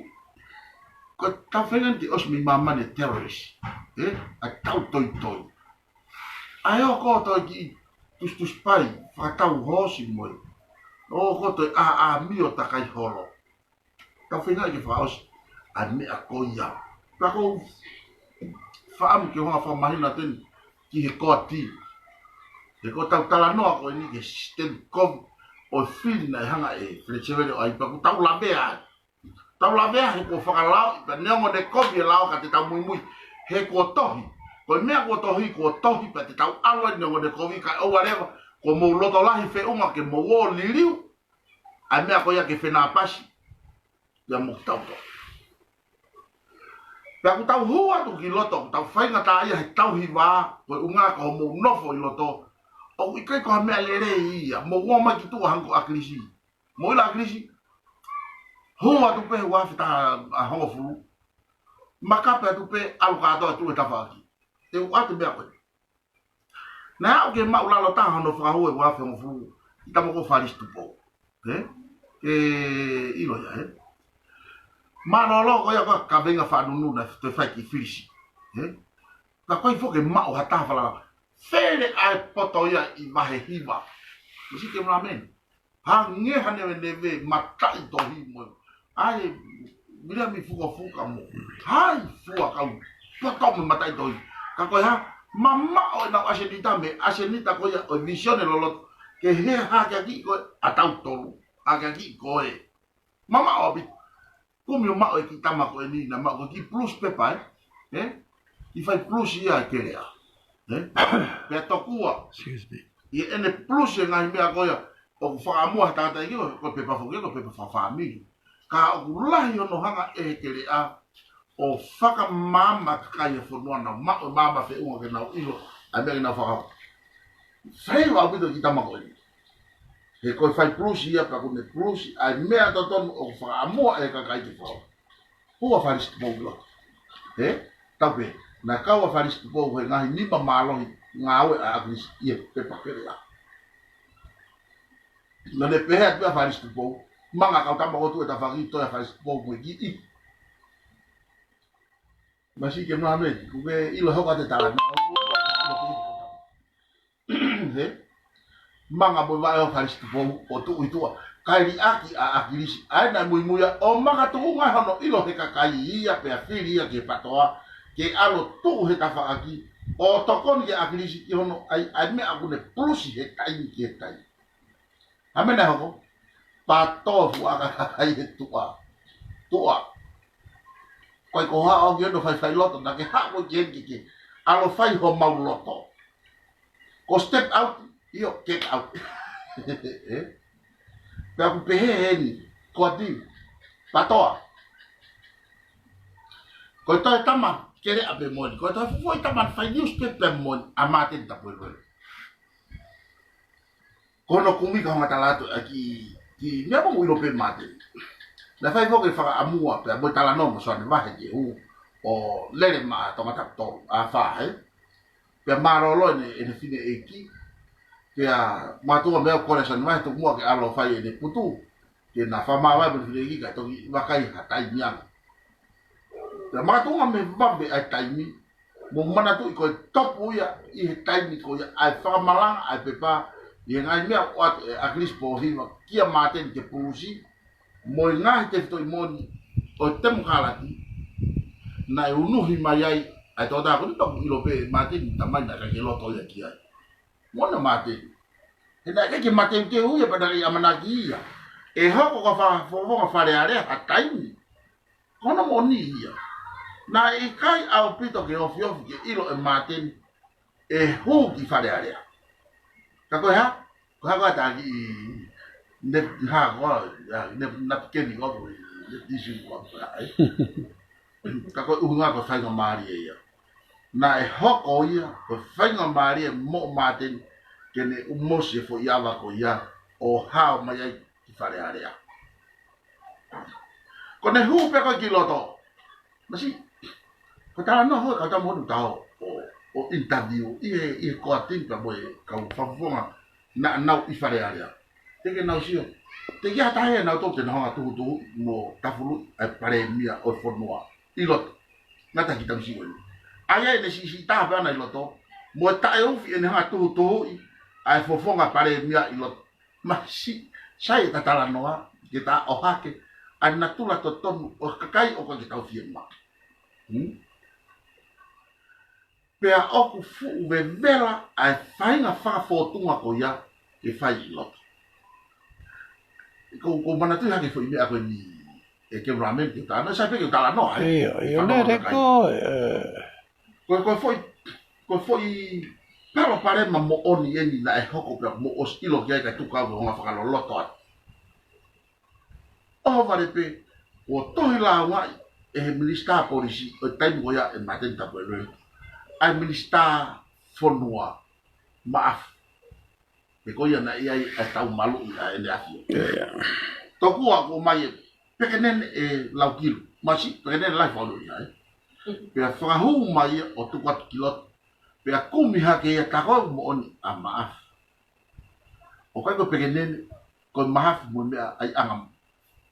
Ko e tau feinga ni ke ʻosi mei māmani e terrorist. Ē? ʻA e tau toitoi. ʻA e ō koe ʻo toe kiʻi tusitusi pai, fakatau hoosi mo e. ʻO koe ʻo toe ʻāʻāmio takai holo. Tau feinga ke fakaʻosi ʻa e meʻa ko ia. Pea ko u fakaʻamu ke u hanga fakamahino atu eni ki he koati. He ko ʻetau talanoa ko eni ki he sisitemi kovi ʻo e fili naʻe hanga ʻe Fele Sevele ʻo ʻai pea kuo tau lavea ai. Tau lavea he kuo fakalaoʻi pea neongo ʻene kovi e lao ka te tau muimui. He kuo tohi. Ko e meʻa kuo tohi, kuo tohi pea te tau ʻalu ai neongo ʻene kovi kae ʻoua leva kuo mou loto lahi feʻunga ke mou ō liliu ʻa e meʻa ko ia ke fenāpasi. Pea mo kitautolu. Pea kuo tau hū atu ki loto, kuo tau faingataʻaʻia he tauhi vā, ko e ʻuhinga ko hoʻomou nofo ʻi loto. ʻOku ʻikai ko ha meʻa lelei ia, mou ō mai ki tuʻa hangē ko ʻAkilisi. Mou ʻilo ʻAkilisi, hū atu pē he ua afe taha hongofulu. Makape atu pē, ʻalu kātoa atu he tafaʻaki. Te u ʻoatu e meʻa ko ē. Naʻe aʻu ke maʻulalo taha hono fakahū he ua afe hongofulu, ʻi he tama ko Falisi Tupou. Ē? Ke ʻilo ia, ē? Mālōlō ko ia ko e kaveinga fakanununa ʻe fai ki Filisi, ē? Ka ko e foki ke maʻu ha taha fala. Fele ʻa e poto ia ʻi vahe hiva. Masi ke mlamen. Hangē ha neveneve mataʻitohi mo. ʻAi, Viliami Fukofuka mo. Hai fua kau. Poto mo mataʻitohi. Ka ko e hā, mamaʻo ʻenau ʻasenita mei he ʻasenita ko ia ʻo e vīsone loloto. Ke hē hake ʻaki ko e ʻa tautolu. Hake ʻaki ko e. Mamaʻo ʻaupito. Kumi ʻo maʻu e kiʻi tama ko eni, naʻe maʻu ko e kiʻi plus pepa, ē? Ē? Kiʻi fai plus ia ʻa e kelea. Ē? Pea tokua. Excuse me. ʻI heʻene plus e ngaahi meʻa ko ia, ʻoku fakaʻamua he tangataʻeiki ko e, ko e pepa foki, ko e pepa fakafāmili. Ka ʻoku lahi hono hanga ʻe he kelea, ʻo fakamaama kakai e fonua naʻa nau maʻu e maama feʻunga ke nau ʻilo, ʻa e meʻa ke nau fakahoko. Fai ʻaupito e kiʻi tama ko eni. He ko e fai plus ia pea ʻoku ne plus ʻa e meʻa totonu ʻoku fakaʻamua ʻe he kakai ke fai. Hū ʻa Falisi Tupou ʻi loto. Ē? Tau pē, naʻe kau ʻa Falisi Tupou he ngaahi nima mālohi ngāue ʻa ʻAkilisi ʻi he pepa kelea. Naʻa ne pehē atu ʻa Falisi Tupou, manga kau tama ʻoku tuʻu he tafaʻaki, toe ʻa Falisi Tupou mo e kiʻi. Masi ke mlamen, ʻoku ke ʻilo hoko atu e talanoa. Hē? Manga mo e vaʻe ʻo Falisi Tupou ʻo tuʻu ʻi tuʻa. Kae liʻaki ʻa ʻAkilisi. ʻA ē naʻe muimui ia ʻo makatuʻunga hono ʻilo he kakai ia pea fili ia ki he patoa. Ke ʻalu ʻo tuʻu he tafaʻaki. ʻO tokoni kia ʻAkilisi ʻi hono ʻai, ʻai meʻa ʻoku ne plus he taimi ki he taimi. ʻA e meʻa naʻe hoko. Pato fuʻu ʻa e kakai he tuʻa. Tuʻa. Ko e ko haʻo ki hono faifai loto, naʻa ke haʻu ki he kiki. ʻAlu ʻo fai homau loto. Ko step out, ʻio, kick out. Ē? Pea ʻoku pehē heni, ko ati, patoa. Ko e toe tama, kele ʻa pē moni. Ko e toe fuʻu foʻi tama fai newspaper pē moni, ʻa Māteni Tapueluelu. Ko hono kumi ka hanga tala atu ʻa e kiʻi, kiʻi meʻa mo ʻilo pē Māteni. Naʻe fai foki e fakaʻamua pea mo e talanoa mo Soane Vahe ke hū ʻo lele maʻa Tongatapu tolu, ʻa Fahe. Pea mālōlō ʻene, ʻene fineʻeiki. Pea mātuʻa meʻa ko Soane Vahe tuku muʻa ke ʻalu ʻo fai ʻene putu. Ke na fakamāvae mo e fineʻeiki kae toki vakai ha taimi ange. Pea makatuʻunga mei he vave ʻa e taimi, mou manatuʻi ko e topu ia ʻi he taimi ko ia ʻa e fakamalanga ʻa e pepa ʻi he ngaahi meʻa ʻoku ʻoatu ʻe ʻAkilisi Pōhiva kia Māteni ke pulusi, mo e ngaahi tefitoʻi moni ʻo e temokalati, naʻe unuhi mai ai ʻa e tokotaha ko eni, toku ʻilo pē Māteni tamai naʻe ʻikai ke loto ia ki ai. Mona Māteni. He naʻe ʻikai ke Māteni ke ui ia pea naʻe ʻamanaki ia. ʻE hoko ko e fakafofonga Fale Alea ha taimi. Ko hono moʻoni ia. Naʻe ʻikai ʻaupito ke ofiofi ke ʻilo ʻe Māteni ʻe hū ki Fale Alea. Ka ko e hā? Ko e hā ko e taki ne hā ko e, ne napikeni ko e, ne tisi ko e, ai. Ka ko e ʻuhinga ko e faingamālie ia. Naʻe hoko ia, ko e faingamālie moʻo Māteni, ke ne ʻumosi e foʻi ava ko ia, ʻo hao mai ai ki Fale Alea. Ko ʻene hū pē ko ē ki loto. Masi, ko e talanoa hoi, ka tau monu tau ʻo, ʻo interview, ʻi he, ʻi he koatini pea mo e kau fakafofonga, naʻa nau ʻi Fale Alea. Te ke nau sio. Teʻeki ha taha ʻia nautolu te nau hanga tuhutuhuʻi mo tafuluʻi ʻa e palēmia ʻo e fonua ʻi loto. Ngata ki taimi siʻi ko eni. ʻA ia ʻene siʻisiʻi taha pē ʻana ʻi loto. Mo e taʻeufi ʻene hanga tuhutuhuʻi ʻa e fofonga palēmia ʻi loto. Masi, sai e talanoa, ke ta ʻohake ʻa e natula totonu ʻo e kakai ʻoku ʻikai ke tau fiemaʻu. Hmm? Pea ʻoku fuʻu vevela ʻa e faʻahinga fakafōtunga ko ia ke fai ʻi loto. Ko, ko manatuʻi hake foʻi meʻa ko eni ʻe ke ramen ke tana, sai pē ke talanoa, ē? ʻIo, ʻio, fanongo lele kakai. Ko e, ē. Ko e, ko e foʻi, ko e foʻi palopalema moʻoni eni naʻe hoko pea mo ʻosi ʻilo ki ai ka tuku au ke hanga fakaloloto atu. ʻOhovale pē, kuo tohi lāungaʻi ʻe he minisitā polisi ʻo e taimi ko ia ʻe Māteni Tapueluelu, ʻa e minisitā fonua Maʻafu. He ko ia naʻe ʻi ai ʻa e tau maluʻi ʻa ʻene ʻafio. ʻIo. Tokua kuo ʻomai e pekenene ʻe Laukilu. Masi, pekenene lahi faulu ia, ē. Pea fakahū mai ia ʻo tuku atu ki loto. Pea kumi hake ia, tā ko e moʻoni ʻa Maʻafu. ʻOku ʻikai ko e pekenene, ko e mahafu mo e meʻa ʻa e anga,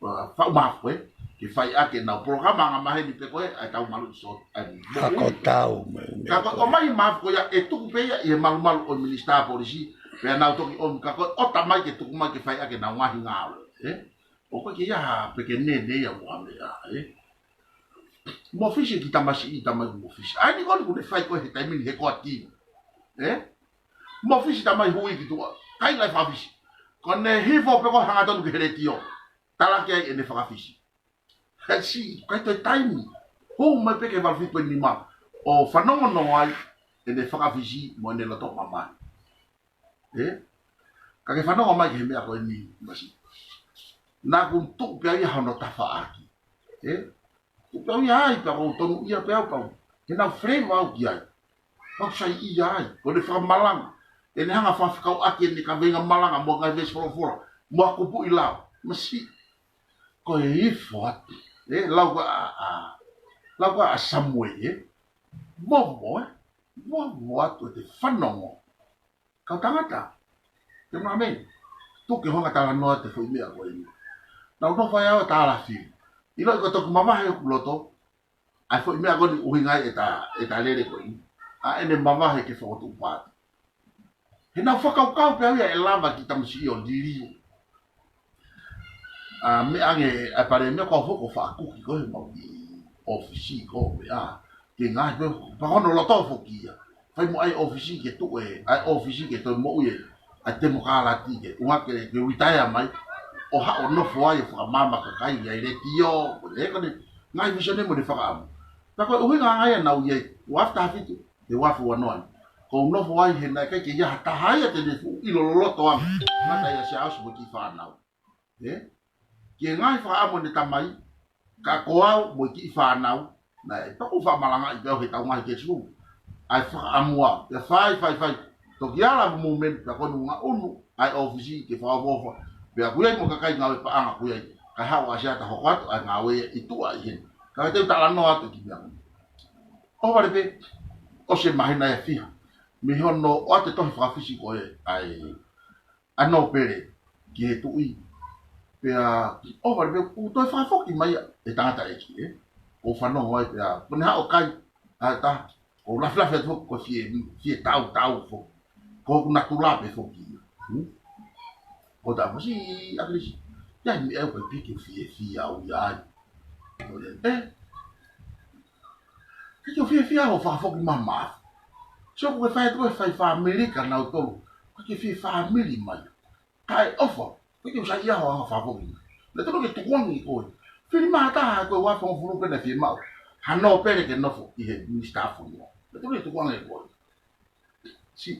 ʻa, faʻu mahafu ē, ke fai ʻaki ʻenau polokalama anga maheni pē ko ē, ʻa e tau malu iso, ʻa e Ka ko tau mo e meʻa ka ko e ko ē. ʻOmai mahafu ko ia ʻe tuku pē ia ʻi he malumalu ʻo e minisitā polisi, pea nau toki ʻomi ka ko e ʻota mai ke tuku mai ke fai ʻaki ʻenau ngaahi ngāue, ē? ʻOku ʻikai ke ʻi ai ha peke nene ia mo ha meʻa, ē? Mo fisi ki tamasiʻi tamai mo fisi. ʻAi ni ko eni kuo ne fai ko ē he taimi ni he koa tino. Ē? Mo fisi tamai hui ki tuʻa. Kai lai fa fisi. Ko ʻene hifo pē ko e hangatonu ki he letiō. Talaki ai ʻene fakafisi. He si, kai toe taimi. Hū mai pē ki he valu fitu poini nima. ʻO fanongonongo ai ʻene fakafisi mo ʻene loto mamahi. Ē? Ka ke fanongo mai ki he meʻa ko eni masi. Naʻa ku tuʻu pē au ia hono tafaʻaki. Ē? Tuʻu pē au ia ai, pea ko u tonu ia pē au pau. He naʻa ku flavor au ki ai. Pau sai ia ai. Ko ʻene fakamalanga. ʻEne hanga fakafekauʻaki ʻene kaveinga malanga mo e ngaahi veesi folofola. Mo e kupuʻi lao. Masi. Ko e ifo atu. Ē, lau ka a, a. Lau ka a Samueli, ē. Vovo, ē. Vovo atu ʻete fanongo. Kau tangata. Te mea mei. Tuku ke u hanga talanoa atu e foʻi meʻa ko eni. Naʻa ku nofo ai au ʻo talafili. ʻIlo ʻi ko toki mavahe ʻoku loto. ʻA e foʻi meʻa ko eni ʻuhinga ai ʻeta, ʻeta lele ko eni. ʻA ʻene mavahe ke fokotuʻu paati. He naʻa ku fakakaukau pē au ia ʻe lava ki tamasiʻi ʻo lili. ʻA, meʻa ange, ʻa e palēmia ko au foki ʻoku faʻa kuki ko ē he mau ʻi ʻōfisi ko e meʻa. Ke ngaahi pē, pea ko hono loto foki ia. Fai mo ʻai ʻōfisi ke tuʻu ē, ʻai ʻōfisi ke toe moʻui ē, ʻa e temokalati ke, ʻuhinga ke, ke retire mai, ʻo haʻu ʻo nofo ai ʻo fakamaama kakai ʻi he letiō, ko e, ko ʻene, ngaahi visone mo ʻene fakaʻamu. Pea ko e ʻuhinga ange ia naʻa ku ʻi ai, ua afe taha fitu, he ua afe ua noa ni. Ko u nofo ai he naʻe ʻikai ke ʻi ai ha taha ia te ne fuʻu ʻilo loloto ange. Ngata ia Siaosi mo e kiʻi fānau. Ē? Ki he ngaahi fakaʻamu ʻene tamai, ka ko au mo e kiʻi fānau, naʻe pea ko u faʻa malangaʻi pē au he tau ngaahi kesi kumi. ʻA e fakaʻamu au, pea fai, fai, fai. Toki ala mo movement, pea ko ʻene ngaʻunu, ʻa e ʻōfisi ke fakaʻofoʻofa. Pea ʻoku ʻi ai mo e kakai ngāue paʻanga ʻoku ʻi ai. Kae haʻu ʻa Siata hoko atu, ʻa e ngāue ia ʻi tuʻa ʻi heni. Ka te u talanoa atu ki he meʻa ko eni. ʻOhovale pē, ʻosi e māhina ʻe fiha. Mei hono ʻoatu e tohi fakafisi ko ē, ʻa e ʻa Nōpele ki he tuʻi. Pea, ʻohovale pē, ʻoku toe fakafoki mai ʻe tangataʻeiki, ē? Ko u fanongo ai pea, ko ʻene haʻu ʻo kai, ʻa e taha, ko u lafilafi atu foki ko e fie, fie tautau foki. Ko hoku natula pē foki ia. Hmm? Ko ta fosi, ʻAkilisi, ʻi ai e meʻa ʻoku ʻikai ke u fiefia au ia ai. Ko e, ē? ʻIkai ke u fiefia hoʻo fakafoki mai maʻaku. Sio ko e fai atu ko e fai fāmili kia nautolu. ʻIkai ke fie fāmili mai. Kae ʻofa. ʻIkai ke u saiʻia hoʻo anga fakafoki mai. Naʻe tonu ke tukuange koe. Fili mai ha taha ko e ua afe hongofulu pē naʻe fiemaʻu ha Nōpele ke nofo ʻi he minisitā fonua. Naʻe tonu ke tukuange koe. Si.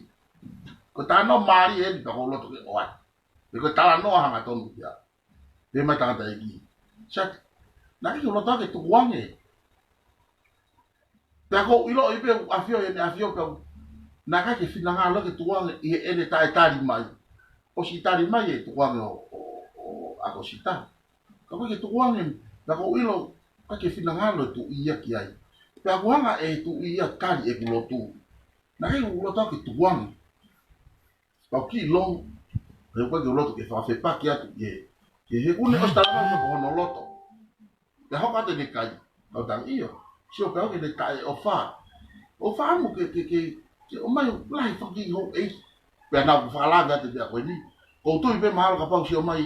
Ko e talanoa mālie eni pea ko u loto ke ʻoatu. Pe ko e talanoa hangatonu ia. Pea mai tangataʻeiki. Siata, naʻe ʻikai ke u loto ke tukuange. Pea ko u ʻiloʻi pē ʻoku ʻafio ʻene ʻafio pē au. Naʻe ʻikai ke finangalo ke tukuange ʻi heʻene taʻetali mai. ʻOsi tali mai e tukuange ʻo, ʻo, ʻo ʻAkosita. Ka ʻoku ʻikai ke tukuange, pea ko u ʻilo, ʻikai ke finangalo e tuʻi ia ki ai. Pea ʻoku hanga ʻe he tuʻi ia tali ʻeku lotu. Naʻe ʻikai ke u loto ke tukuange. Pea u kiʻi longo, he ʻoku ʻikai ke u loto ke fakafepaki atu, ke, ke he ʻoku ne ʻosi talamai ko hono loto. Pea hoko atu ʻene kai, kau tangata ʻio, sio pē au ke ne taʻeʻofa. ʻOfa ʻamu ke, ke, ke, ke ʻomai ʻo lahi faki houʻeiki. Pea naʻa ku fakalave atu pea ko eni. Ko u tui pē mahalo kapau sio mai,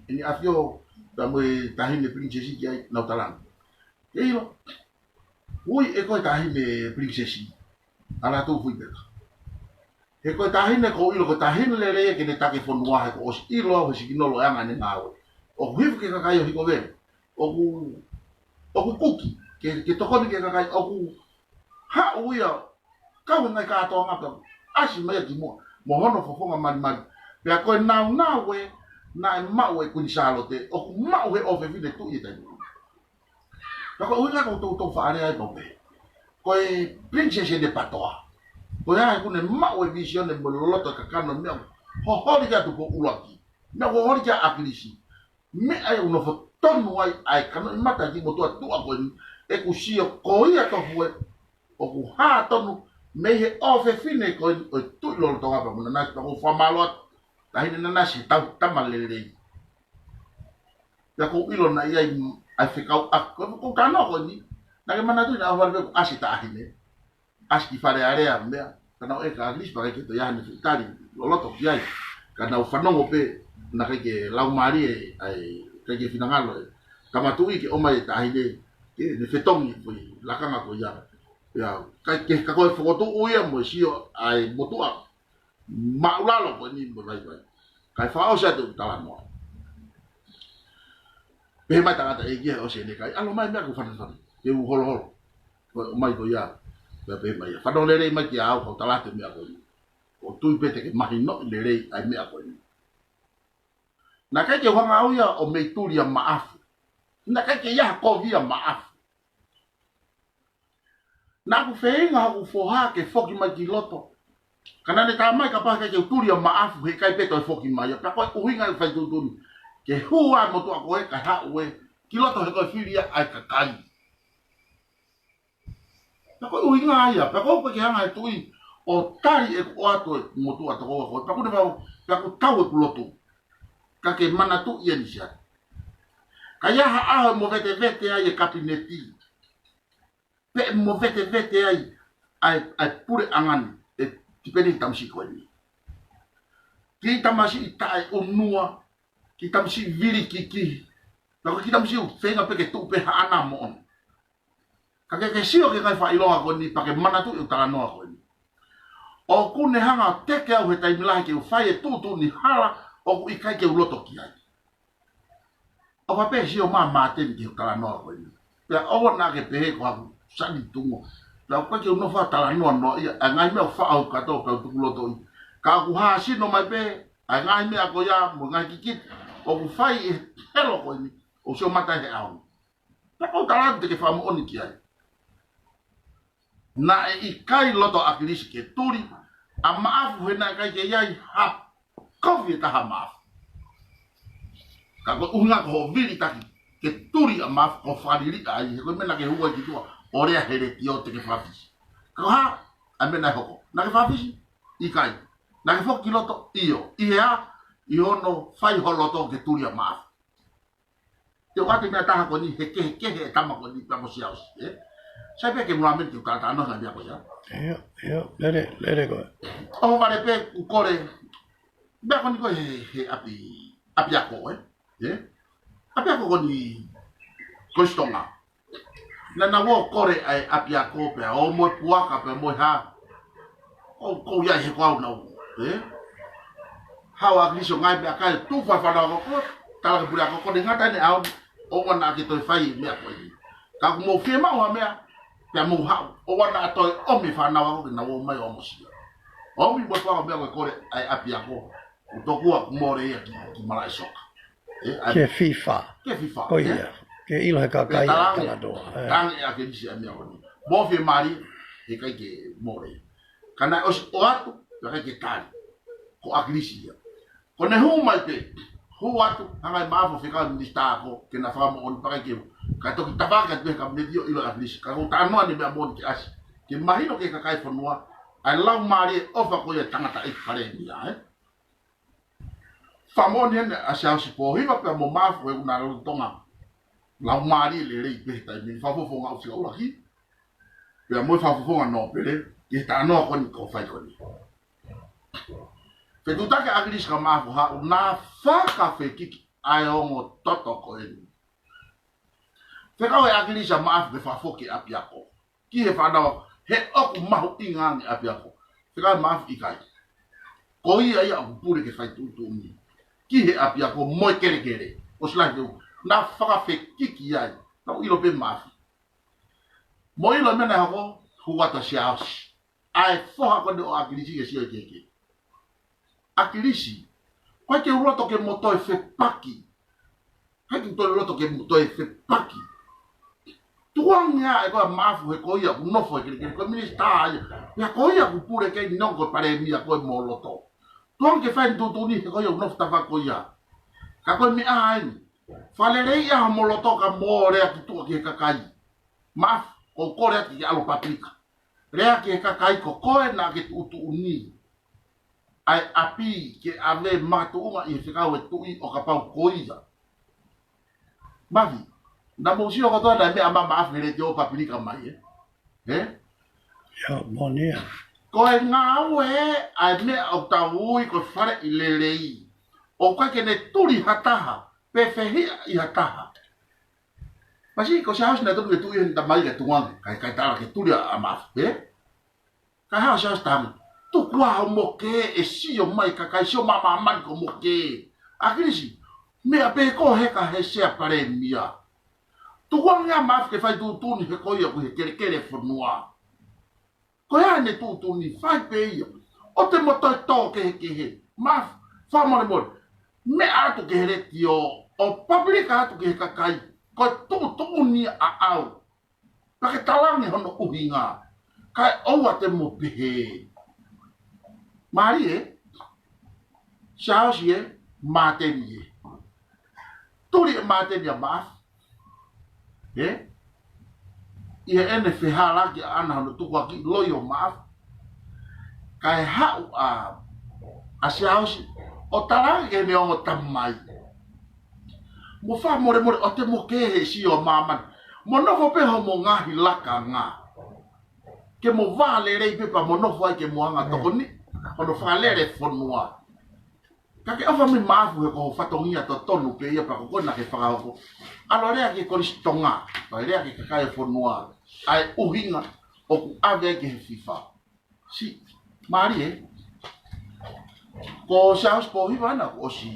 ʻene ʻafio, pea mo e taʻahine pilinisesi ki ai, nau talange. Ke ʻilo, ui ʻe koe taʻahine pilinisesi. ʻAlu atu fui peka. He ko e taʻahine ko u ʻilo ko e taʻahine lelei ke ne taki e fonua he kuo ʻosi ʻilo au he sikinolo e anga ʻene ngāue. ʻOku hifo ki he kakai ʻo Hikovelu. ʻOku, ʻoku kuki, ke, ke tokoni ki he kakai ʻoku haʻu ia kau he ngaahi kātoanga pea ʻasi mai ia ki muʻa. Mo hono fofonga malimali. Pea ko e naunau ē, naʻe maʻu ʻe Kuini Sālote, ʻoku maʻu he ʻofefine tuʻi e taimi. Ka ko e ʻuhinga ko u toutou faʻa lea ai pau pē. Ko e Princess ʻene patoa. Ko ia ʻoku ne maʻu e vīsone mo e loloto e kakano meʻa ʻoku holi ki ai Tupou ʻUluaki. Meʻa ʻoku holi ki ai ʻAkilisi. Meʻa ia ʻoku nofo tonu ai ʻa e kanoʻi mata ki motuʻa tuʻa ko eni. ʻEku sio ko ia tofu ē. ʻOku hā tonu mei he ʻofefine ko eni ʻo e Tuʻi Lolotonga pea mo Nanasi pea ko u fakamālō atu. Taʻahine Nanasi he tau tama lelei. Pea ʻoku ou ʻilo naʻe ʻi ai ʻa e fekauʻaki. Ko e, ko e talanoa ko eni, naʻa ke manatuʻi naʻe ʻohovale pē ʻo ʻasi e taʻahine, ʻasi ki Fale Alea mo e meʻa, ka naʻe ʻeke ʻe ʻAkilisi pe ʻikai ke toe ʻi ai haʻane fitali loloto ki ai. Ka naʻa ku fanongo pē naʻe ʻikai ke laumālie, ʻa e, ʻikai ke finangalo e tama tuʻi ke ʻomai e taʻahine ke ne fetongi ko e lakanga ko ia. Ia, ʻikai ke, ka ko e fokotuʻu ia mo e sio ʻa e motuʻa māʻulalo ko eni mo e vaivai. Kae fakaʻosi atu e talanoa. Pehē mai e tangataʻeiki ia ʻosi ʻene kai, ʻalu mai e meʻa ʻoku fanafana, ke u holoholo. Ko e ʻomai ko ia, pea pehē mai ia, fanongo lelei mai kiate au, kau tala atu e meʻa ko eni. ʻOku ou tui pē te ke mahinoʻi lelei ʻa e meʻa ko eni. Naʻe ʻikai ke u hanga au ia ʻo mei tuli ʻa Maʻafu. Naʻe ʻikai ke ʻi ai ha kovi ʻa Maʻafu. Naʻa ku feinga hoku foha ke foki mai ki loto. Ka naʻa ne tā mai kapau ʻikai ke u tuli ʻa Maʻafu he ʻikai pē toe foki mai ia. Pea ko e ʻuhinga e fai tuʻutuʻuni. Ke hū ʻa e motuʻa ko ē kae haʻu ē ki loto he ko e fili ia ʻa e kakai. Pea ko e ʻuhinga ia, pea ko e ʻuhinga ia ʻa e tuʻi ʻo tali ʻeku ʻoatu e motuʻa tokoua ko ē. Pea ʻoku ne vau, pea ʻoku tau ʻeku lotu. Ka ke manatuʻi eni Siaosi. Ka ʻi ai ha ʻaho ʻe movetevete ai e kapineti. Pe ʻe movetevete ai ʻa e, ʻa e puleʻanga ni, ʻe tipeni ki he tamasiʻi ko eni. Ki he tamasiʻi taʻeʻunua, ki he tamasiʻi vilikikihi. Pea ko e kiʻi tamasiʻi ʻoku feinga pē ke tuʻu pē haʻana moʻoni. Ka ke, ke sio ki he ngaahi fakaʻilonga ko eni pea ke manatuʻi ʻeku talanoa ko eni. ʻOku ne hanga ʻo teke au he taimi lahi ke u fai e tuʻutuʻuni hala ʻoku ʻikai ke u loto ki ai. ʻOfa pē sio mai Māteni ki heʻeku talanoa ko eni. Pea ʻoua naʻa ke pehē ko haku sani tungo. Pea ʻoku ʻikai ke u nofo ʻo talanoa noa ia, ʻa e ngaahi meʻa ʻoku faʻa ʻoku kātoa pea u tuku loto ʻi. Ka ʻoku hāsino mai pē ʻa e ngaahi meʻa ko ia mo e ngaahi kikite ʻoku fai ʻe he helo ko eni, ʻoku sio mata he ʻaho ni. Pea ʻoku ou tala atu te ke fakamoʻoni ki ai. Naʻe ʻikai loto ʻa ʻAkilisi ke tuli ʻa Maʻafu he naʻe ʻikai ke ʻi ai ha kovi ʻe taha ʻa Maʻafu. Ka ko e ʻuhinga ko hoʻo vilitaki ke tuli ʻa Maʻafu ko e fakaliliʻa ai, he ko e meʻa naʻa ke hū ai ki tuʻa ʻo lea he letiō te ke fakafisi. Ka ko e hā ʻa e meʻa naʻe hoko? Naʻa ke fakafisi? ʻIkai. Naʻa ke foki ki loto? ʻIo. ʻI he hā? ʻI hono fai ho loto ke tuli ʻa Maʻafu. Te u ʻoatu e meʻa ʻe taha ko eni, he kehekehe e tama ko eni pea mo Siaosi, ē? Sai pē ke mula meni ke u talatalanoa he ngaahi meʻa ko ia. ʻIo, ʻio, lele, lele koe. ʻOhovale pē ʻeku kole, meʻa ko eni ko ē he, he ʻapi, ʻapiako, ē? Ē? ʻApiako ko eni ko ē ʻi Tonga. Naʻa nau ō ʻo kole ʻa e ʻapiako pea ō mo e puaka pea mo e hā. ʻOku, ʻoku ʻi ai he ko au naʻa ku, ē? Haʻu ʻa ʻAkilisi ʻo ngaahi meʻakai, tufa e fānau ako, tala ki he puleako ko eni ngata eni ʻaho ni, ʻoua naʻa ke toe fai e meʻa ko eni. Ka ʻoku mou fiemaʻu ha meʻa, pea mou haʻu, ʻoua naʻa toe ʻomi e fānau ako ke nau ō mai ʻo ʻomosia. ʻOmi mo e puaka meʻa ko ē kole ʻa e ʻapiako. ʻOku tokua kuo mole ia ki, ki malaʻe soka. Ē, ʻa e, ke fifa. Ke fifa, Ko ē? Ia. Ke ʻilo he kakai Pea ʻa e talaange, talanoa. Ē. Talaange ʻe ʻAkilisi ʻa e meʻa ko eni. Mo fiemālie, he ʻikai ke mole. Ka naʻe ʻosi ʻoatu, pea ʻikai ke tali. Ko ʻAkilisi ia. Ko ʻene hū mai pē, hū atu, hanga ʻe Maʻafu ʻo fekau e minisitā ako, ke na fakamoʻoni pea ʻikai ke u. Ka toki tavake atu pē he kapineti ʻo ʻilo ʻe ʻAkilisi. Ka ko e talanoa ni meʻa moʻoni ke ʻasi. Ke mahino ki he kakai e fonua, ʻa e laumālie ʻofa ko ia e tangataʻeiki palēmia, ē? Fakamoʻoni eni ʻa Siaosi Pōhiva pea mo Maʻafu he ʻoku na lolotonga laumālie lelei pē he taimi ni, fakafofonga ʻo fika ʻuluaki. Pea mo e fakafofonga nōpele, ki he talanoa ko eni ʻoku fai ko eni. Fetuʻutaki ʻa ʻAkilisi kia Maʻafu, haʻu na fakafekiki ʻa e ongo toto ko eni. Fekau ʻe ʻAkilisi ʻa Maʻafu ke fakafoki e ʻapiako ki he fānau ako, he ʻoku mahuʻinga ange e ʻapiako. Fekau ʻe Maʻafu ʻikai. Ko ia ia ʻoku pule ke fai tuʻutuʻuni ki he ʻapiako mo e kelekele. ʻOsi lahi ke u, na fakafekiki ai. Naʻa ku ʻilo pē Maʻafu. Mo ʻilo e meʻa naʻe hoko, hū atu ʻa Siaosi. ʻA e foha ko eni ʻo ʻAkilisi ke sio ki he kehekehe. ʻAkilisi, ʻoku ʻikai ke u loto ke mo toe fepaki. ʻIkai ke u toe loto ke mo toe fepaki. Tukuange ʻa e ko ē ʻa Maʻafu he ko ia ʻoku nofo he kelekele, ko e minisitā ia. Pea ko ia ʻoku pule ke nongo ko e palēmia ko ē mo loto. Tukuange ke fai e tuʻutuʻuni he ko ia ʻoku nofo tafaʻaki ko ia. Ka ko e meʻa eni. Fakaleleiʻi ʻa homo loto ka mo lea ki tuʻa ki he kakai. Maʻafu, ʻoku ou kole atu ke ʻalu ʻo paplika. Lea ki he kakai ko koe naʻa ke tuʻutuʻuni ʻa e ʻapi ke ʻave makatuʻunga ʻi he fekau e tuʻi ʻo kapau ko ia. Mafi, naʻa mou sio kotoa naʻe meʻa mai Maʻafu he letiō, papilika mai, ē? Ē? Ia, moʻoni ia. Ko e ngāue ē, ʻa e meʻa ʻoku tau ui ko e faleʻi lelei. ʻOku ʻikai ke ne tuli ha taha, pe fehiʻa ʻi ha taha. Masiʻi, ko Siaosi naʻe tonu ke tuli ʻe heʻene tamai ke tukuange, kae, kae tala ke tuli ʻa, ʻa Maʻafu, ē? Kae haʻu Siaosi tangi. Tuku ā hoʻo moke ē, ʻe sio mai e kakai, sio mai ʻa māmani ki hoʻo moke ē. ʻAkilisi, meʻa pē ko e heka he Sea Palēmia. Tukuange ʻa Maʻafu ke fai tuʻutuʻuni he ko ia ʻoku ʻi he kelekele fonua. Ko e hā ʻene tuʻutuʻuni, fai pē ia. ʻOua te mo toe tō kehekehe. Maʻafu, fakamolemole. Meʻa atu ki he letiō, ʻo papilika atu ki he kakai. Ko e tuʻutuʻuni ʻaʻau. Pea ke talaange hono ʻuhinga. Kae ʻoua te mo pehē. Mālie, Siaosi ē, Māteni ē. Tuli ʻe Māteni ʻa Maʻafu, ē? ʻI heʻene fehālaaki ʻaʻana hono tukuakiʻi loi ʻo Maʻafu. Kae haʻu ʻa, ʻa Siaosi ʻo talaange ki heʻene ongo tamai. Mo fakamolemole, ʻoua te mo kehe he sio ʻa māmani. Mo nofo pē homo ngaahi lakanga. Ke mo vā lelei pē pea mo nofo ai ke mo hanga ʻo tokoni hono fakalele fonua. Ka ke ʻofa mai Maʻafu he ko ho fatongia totonu pē ia pea ko koe naʻa ke fakahoko. ʻAlu ʻo lea ki he Kolisi Tonga, pea lea ki he kakai e fonua, ʻa e ʻuhinga ʻoku ʻave ai ki he FIFA. Siʻi, mālie ē. Ko Siaosi Pōhiva ena kuo ʻosi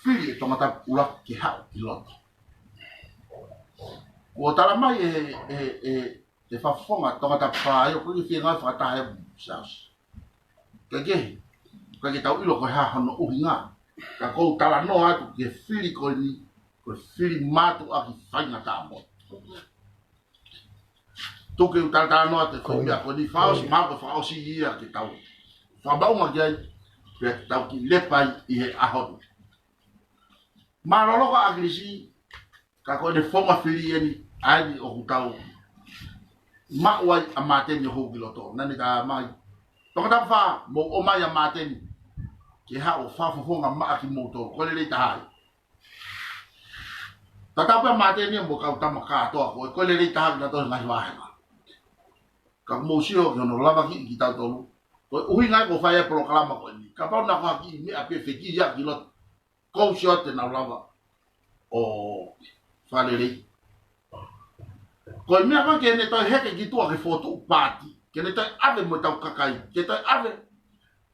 fili ʻe Tongatapu ʻUluaki ke haʻu ki loto. Kuo tala mai ʻe, ʻe, ʻe, ʻe he fakafofonga Tongatapu Fā ʻoku ʻikai ke fie ngāue fakataha ʻe Siaosi. Kehekehe, ʻikai ke tau ʻilo ko e hā hono ʻuhinga. Ka ʻoku ou talanoa atu ki he fili ko eni, ko e fili mātuʻaki faingataʻa moʻoni. Tuku ke u talatalanoa atu e foʻi meʻa ko eni, fakaʻosi, mahalo ko e fakaʻosi ia ke tau fakamaʻunga ki ai, pea tau kiʻi lepa ai ʻi he ʻaho ni. Mālō loko ʻAkilisi, ka ko ʻene founga fili eni, ʻa eni ʻoku tau maʻu ai ʻa Māteni ʻo hū ki loto. Naʻa ne tala mai, Tongatapu Fā, mou ʻomai ʻa Māteni ke haʻu ʻo fakafofonga maʻa kimoutolu. Ko e lelei taha ia. Tatau pē ʻa Māteni ia mo e kau tama kātoa ko ē, ko e lelei taha kinautolu he ngaahi vāhenga. Ka mou sio ki hono lavakiʻi kitautolu. Ko e ʻuhinga ia ʻoku fai ai e polokalama ko eni. Kapau naʻa ko ha kiʻi meʻa pē fekī ia ki loto, kou sio te nau lava ʻo fakalelei. Ko e meʻa ko ē ke ne toe heke ki tuʻa ke fokotuʻu paati, ke ne toe ʻave mo ʻetau kakai, ke toe ʻave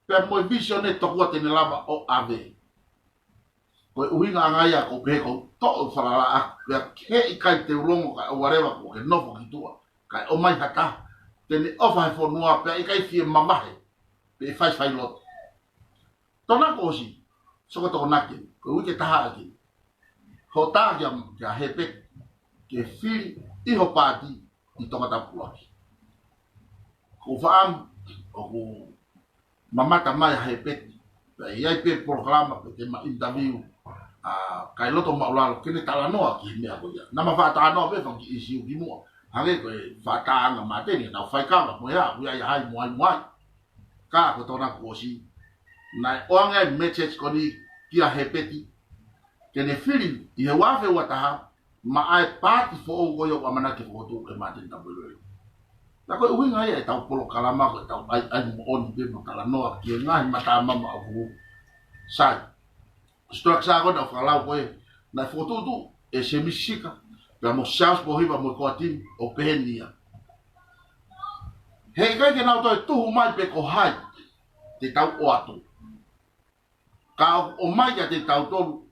pea mo e vīsone tokua te ne lava ʻo ʻave. Ko e ʻuhinga ʻanga ia ʻoku ou pehē kou toʻo falala ʻaku, pea ke ʻikai te u longo kae ʻoua leva kuo ke nofo ki tuʻa, kae ʻomai ha taha te ne ʻofa he fonua pea ʻikai fie mavahe pe faifai loto. Tona kuo ʻosi, soko Tokonaki, ko e uike taha ʻaki. Hoʻo tā kia, kia Hepeti ke fili ʻi ho paati ʻi Tongatapu ʻUluaki. Ko u faʻam, ʻoku mamata mai ʻa Hepeti. Pea ʻi ai pē polokalama pe te ma interview, ʻa, kae loto maʻulalo ke ne talanoa ki he meʻa ko ia. Naʻa ma faʻa talanoa pē fanga kiʻi ʻīsiu kimuʻa. Hangē ko e faʻa tānga Māteni, naʻa ku faikava mo ia, ui ai hai mo ai mo ai. Ka ko Tona kuo ʻosi, naʻe ʻoange ai e message ko eni kia Hepeti ke ne fili ʻi he ua afe ua taha maʻa e paati foʻou ko ia ʻoku ʻamanaki ke fokotuʻu ʻe Māteni Tapueluelu. Ka ko e ʻuhinga ia ʻetau polokalama ko ʻetau ʻai, ʻai moʻoni pē mo talanoa ki he ngaahi matamama ʻoku sai. Structure ko ē naʻa ku fakalau ko ē, naʻe fokotuʻutuʻu ʻe Semisi Sika pea mo Siaosi Pōhiva mo e core team ʻo pehē ni ia. He ʻikai ke nau toe tuhu mai pe ko hai te tau ʻoatu. Ka ʻoku ʻomai kiate kitautolu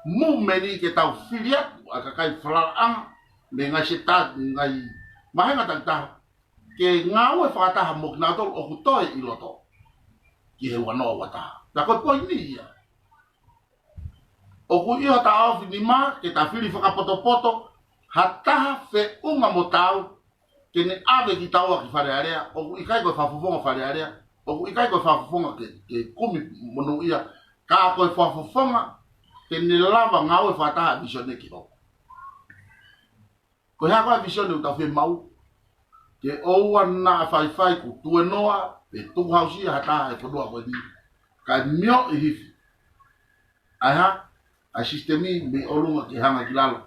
movement ke tau fili atu ʻa e kakai falalaʻanga mei he ngaahi sētā, ngaahi vāhenga takitaha, ke ngāue fakataha mo kinautolu ʻoku toe ʻi loto ki he ua noa ua taha. Pea ko e poini ia. ʻOku ʻi hota ʻaofinima ke ta fili fakapotopoto ha taha feʻunga mo taau ke ne ʻave kitaua ki Fale Alea, ʻoku ʻikai ko e fakafofonga Fale Alea, ʻoku ʻikai ko e fakafofonga ke, ke kumi monūʻia, ka ko e fakafofonga ke ne lava ngāue fakataha e vīsone ke hoko. Ko e hā koā e vīsone ʻoku tau fiemaʻu? Ke ʻoua naʻa faifai kuo tuēnoa pe tukuhausia ha taha he fonua ko eni, kae mioʻi hifo ʻa e hā? ʻA e sisitemi mei ʻolunga ke hanga ki lalo.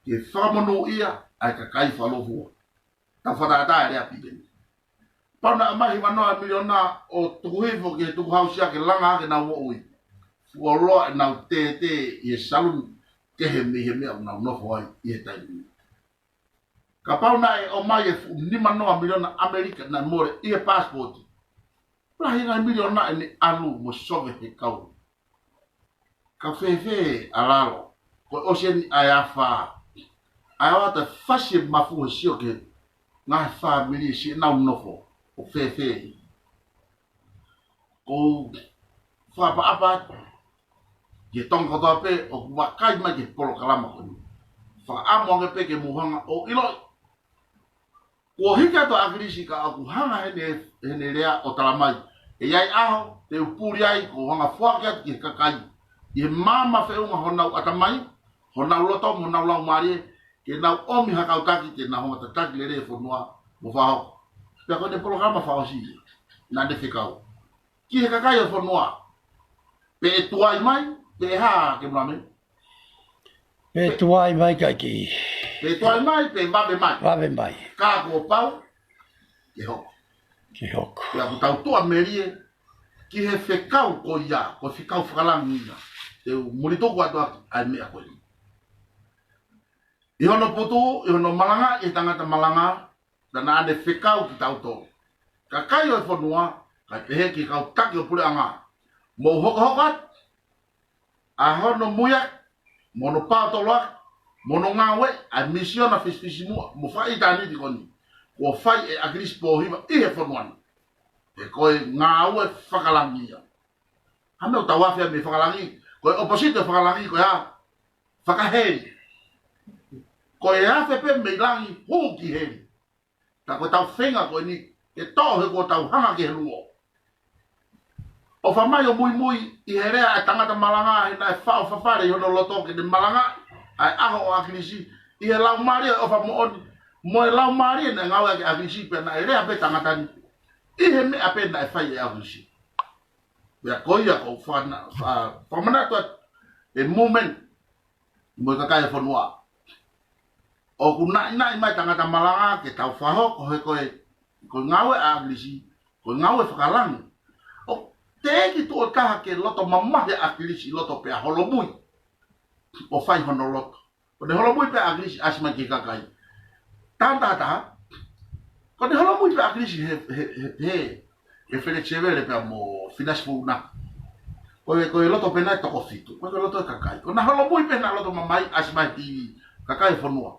ke fakamonūʻia ʻa e kakai fakalūkufua. Tau fakatātā e lea pē eni. Pau naʻe ʻomai hiva noa miliona ʻo tuku hifo ki he tukuhāusia ke langa ke nau moʻui. Fuoloa ʻenau tētē ʻi he saluni kehe mei he meʻa ʻoku nau nofo ai ʻi he taimi ni. Kapau naʻe ʻomai e fuʻu nima noa miliona ʻAmelika naʻe mole ʻi he passport, lahi e ngaahi miliona ʻe ne ʻalu mo sove he kau. Ka fēfē ʻa lalo, ko e ʻosi eni ʻa e afā. ʻA e ʻoatu e fasi e mafu he sio ki he ngaahi fāmili siʻi nau nofo, ʻo fēfē. ʻOku ou fakaʻapaʻapa atu ki he Tonga kotoa pē ʻoku vakai mai ki he polokalama ko eni. Fakaʻamu ange pē ke mou hanga ʻo ʻiloʻi. Kuo hiki atu ʻa ʻAkilisi ka ʻoku hanga heʻene, heʻene lea ʻo talamai, ʻe ʻi ai e ʻaho te u puli ai, kuo u hanga ʻo foaki atu ki he kakai ʻi he maama feʻunga honau ʻatamai, honau loto mo honau laumālie, ke nau ʻomi ha kau taki ke nau hanga ʻo tataki lelei e fonua mo fakahoko. Pea ko ʻene polokalama fakaʻosi naʻá ne fekau ki he kakai ʻo e fonua, pe ʻe tuai mai, pe ʻe hā, Keimulame? Pe tuai mai, kae kiʻi. Pe tuai mai, pe vave mai. Vave mai. Ka kuo pau ke hoko. Ke hoko. Pea ʻoku tau tuʻamelie ki he fekau ko ia, ko e fekau fakalangi ia. Te u mulituku atu ʻaki ʻa e meʻa ko eni. ʻI hono putu, ʻi hono malanga, ʻi he tangata malanga, naʻá ne fekau kitautolu, kakai ʻo e fonua, kae pehē ki he kau taki ʻo e puleʻanga, mou hokohoko atu ʻa hono muiaki, mo hono paotoloaki, mo hono ngāueʻi ʻa e misiona fisifisimuʻa mo fakaʻitāniti ko eni kuo fai ʻe ʻAkilisi Pōhiva ʻi he fonua ni. He ko e ngāue fakalangi ia. Hā e meʻa ʻoku tau afe ai mei fakalangi? Ko e opposite ʻo fakalangi ko e hā? Fakaheli. Ko e afe pē mei langi hū ki heli. Ka ko ʻetau feinga ko eni ke toʻo he kuo tau hanga ki he luo. ʻOfa mai ʻo muimui ʻi he lea ʻa e tangata malanga he naʻe faʻo fafale ʻi hono loto ke ne malanga ʻa e ʻaho ʻo ʻAkilisi ʻi he laumālie ʻo e ʻofa moʻoni mo e laumālie naʻe ngāueʻaki ʻe ʻAkilisi pea naʻe lea pē tangata ni ʻi he meʻa pē naʻe fai ʻe ʻAkilisi. Pea ko ia ʻoku ou fana-, fa-, fakamanatu atu e movement mo e kakai e fonua. ʻOku naʻinaʻi mai tangata malanga ke tau fakahoko he ko e, ko e ngāue ʻa ʻAkilisi, ko e ngāue fakalangi. ʻOku teʻeki tuʻo taha ke loto mamahi ʻa ʻAkilisi loto pea holomui ʻo fai hono loto. Ko ʻene holomui pē ʻa ʻAkilisi ʻasi mai ki he kakai. Taha taha taha. Ko ʻene holomui pē ʻa ʻAkilisi he, he, he, he, he feleti sevele pea mo finasi funa. Ko e, ko e loto pē naʻe toko fitu. Ko e loto e kakai. Ko ʻena holomui pē naʻe loto mamahi ʻasi mai ki he kakai e fonua.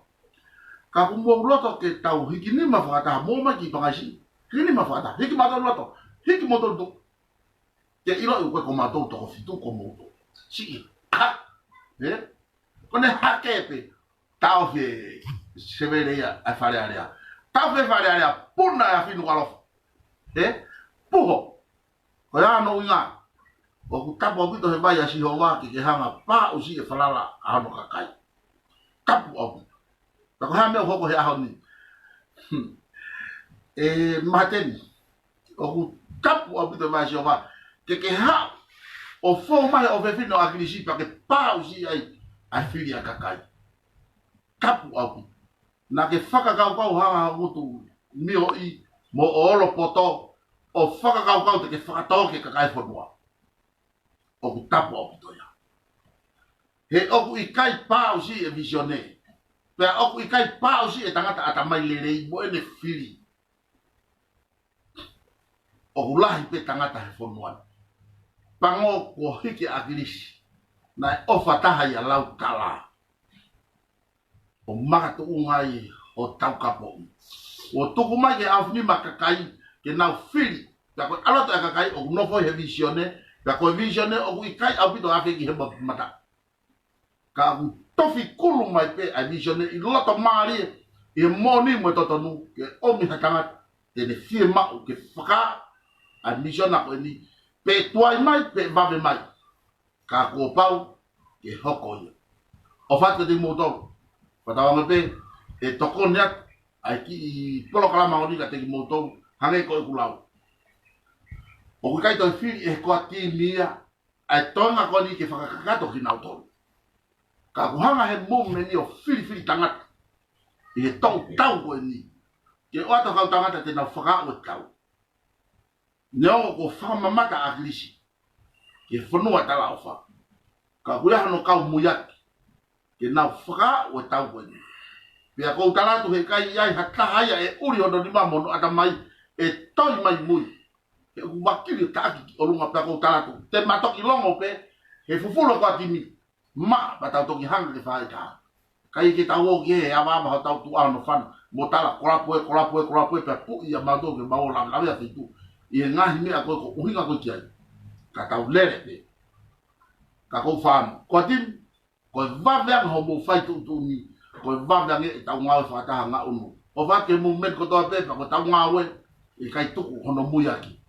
Ka ʻoku mou loto ke tau hiki nima fakataha, mou mai ki Pangaisi. Hiki nima fakataha. Hiki mautolu loto. Hiki mautolu tu. Ke ʻiloʻi ʻoku ʻikai ko mautolu toko fitu ko moutolu. Siʻi. Ha? Ē? Ko ʻene hake pē. Taʻofi e sevele ia ʻa e Fale Alea. Taʻofi e Fale Alea, puna ʻa e Afi Nukuʻalofa. Ē? Puho. Ko ia hono ʻuhinga. ʻOku tapu ʻaupito he vai ʻa Sihova ke ke hanga ʻo pāʻusiʻi e falala ʻa hono kakai. Tapu ʻaupito. Ka ko e hā e meʻa ʻoku hoko he ʻaho ni? Hmm. ʻE Mahateni. ʻOku tapu ʻaupito e vai ʻa Sihova. Ke ke haʻu ʻo fou mai ʻo fefine ʻo ʻAkilisi pea ke pāʻusiʻi ai ʻa e fili ʻa e kakai. Tapu ʻaupito. Naʻá ke fakakaukau hanga ho ngutu mioʻi mo ʻolo poto ʻo fakakaukau te ke fakatō ki he kakai e fonua. ʻOku tapu ʻaupito ia. He ʻoku ʻikai pāʻusiʻi e visione. Pea ʻoku ʻikai pāʻusiʻi e tangata ʻatamai lelei mo ʻene fili. ʻOku lahi pē tangata he fonua ni. Pango kuo hiki ʻa ʻAkilisi. Naʻe ʻofa taha ia lau kala. ʻO makatuʻunga ai ho taukapo. ʻO tuku mai ke ʻaofinima kakai, ke nau fili. Pea ko e ʻalu atu e kakai, ʻoku nofo he visione. Pea ko e visione, ʻoku ʻikai ʻaupito afe ki he ma-, mata. Ka ʻoku tofi kulu mai pē ʻa e visione ʻi loto mālie, ʻi he moʻoni mo e totonu, ke ʻomi ha tangata, te ne fiemaʻu ke fakahā ʻa e misiona ko eni, pe tuai mai, pe vave mai. Ka kuo pau ke hoko ia. ʻOfa atu kiate kimoutolu. Fakatauange pē, ʻe tokoni atu ʻa e kiʻi polokalama ko eni kiate kimoutolu, hangē ko ʻeku lau. ʻOku ʻikai toe fili ʻe he core team ia, ʻa e toenga ko eni ke fakakakato kinautolu. Ka ʻoku hanga he movement ni ʻo filifili tangata ʻi he toko tau ko eni, ke ʻoatu ha kau tangata te nau fakaaʻu e tau. Neongo ko e fakamamata ʻa ʻAkilisi ki he fonua talaʻofa, ka ʻoku ʻi ai hono kau muiaki ke nau fakaaʻu e tau ko eni. Pea ʻoku ou tala atu he ʻikai ʻi ai ha taha ia ʻe ʻuli hono nima mo hono ʻatamai ʻe toe mai mui. He ʻoku vakili ʻo taʻaki ki ʻolunga. Pea ʻoku ou tala atu, te ma toki longo pē he fufulu ko ʻAkimi, ma, ma tau toki hanga ke fai tā. Ka ʻi ke tau ō ki he avaava hotau tuʻa hono fana, mo tala kolapu ē, kolapu ē, kolapu ē, pea puʻi ʻa mautolu ke mau ō lavelave ʻa fitu ʻi he ngaahi meʻa ko ē ʻoku ʻuhinga ko ē ki ai. Ka tau lele pē. Ka ʻoku ou fānau ko ʻAkimi, ko e vave ange hoʻomou fai tuʻutuʻuni, ko e vave ange ʻetau ngāue fakataha ngaʻunu. ʻOfa atu ki he movement kotoa pē, pea ko ʻetau ngāue ʻe ʻikai tuku hono muiaki.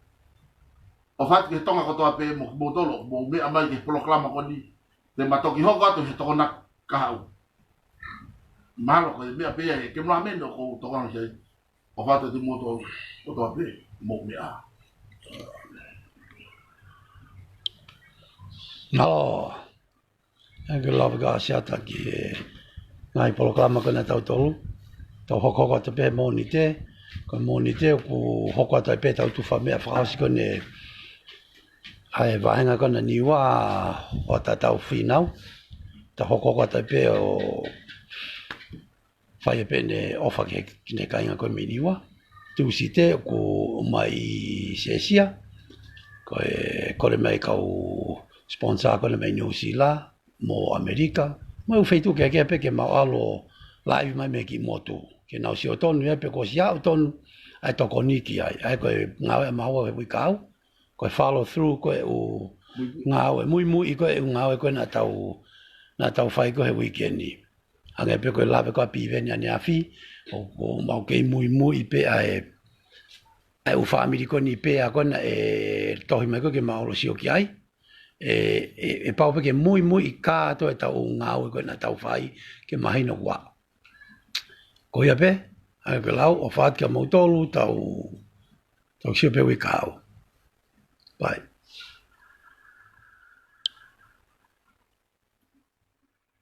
ʻOfa atu ki he Tonga kotoa pē, mo kimoutolu ʻoku mou meʻa mai ki he polokalama ko eni, te ma toki hoko atu he Tokonaki kahaʻu. Mahalo ko e meʻa pē ia he ke mula mene ʻoku ou tokanga ki ai. ʻOfa atu ki moutolu kotoa pē, mou meʻa. Nalo, ʻoku ou lave ka Siata ki he ngaahi polokalama ko ena ʻa tautolu. Tau hokohoko atu pē Mōnite, ko Mōnite ʻoku hoko atu ai pē ʻetau tufa meʻa fakaʻosi ko ena ʻa e vāhenga ko ena Niua ʻo tatau fīnau. Tau hokohoko atu ai pē ʻo fai pē ʻene ʻofa ki he, ki he kāinga ko ē mei Niua. Tūsite ʻoku ʻomai Sesia, ko e kole mai kau sponsor ko ena mei New Zealand mo ʻAmelika, mo e ʻū feituʻu kehekehe pē ke mau ʻalu ʻo laivi mai mei he kiʻi motu, ke nau sio tonu ia pe kuo ʻosi aʻu tonu ʻa e tokoni ki ai. ʻA ia ko e ngāue ʻa maua he uike kahaʻu, ko e follow through ko ē ʻū ngāue, muimui ko ē ʻū ngāue ko ē naʻa tau, naʻa tau fai ko ē he uike ni. Hangē pē ko e lave ko ē ʻa Piveni ʻaneafi, ʻoku mau kei muimui pē ʻa e, ʻa e ʻū fāmili ko eni pē ʻa ko ena ʻe tohi mai ko ē ke mau ō ʻo sio ki ai. ʻE, ʻe, ʻe pau pē ke muimui kātoa ʻetau ngāue ko ē naʻa tau fai ke mahino kuo aʻu. Ko ia pē, ʻa ia ko e lau, ʻofa atu kia moutolu, tau, tau sio pē uike kahaʻu. Bye.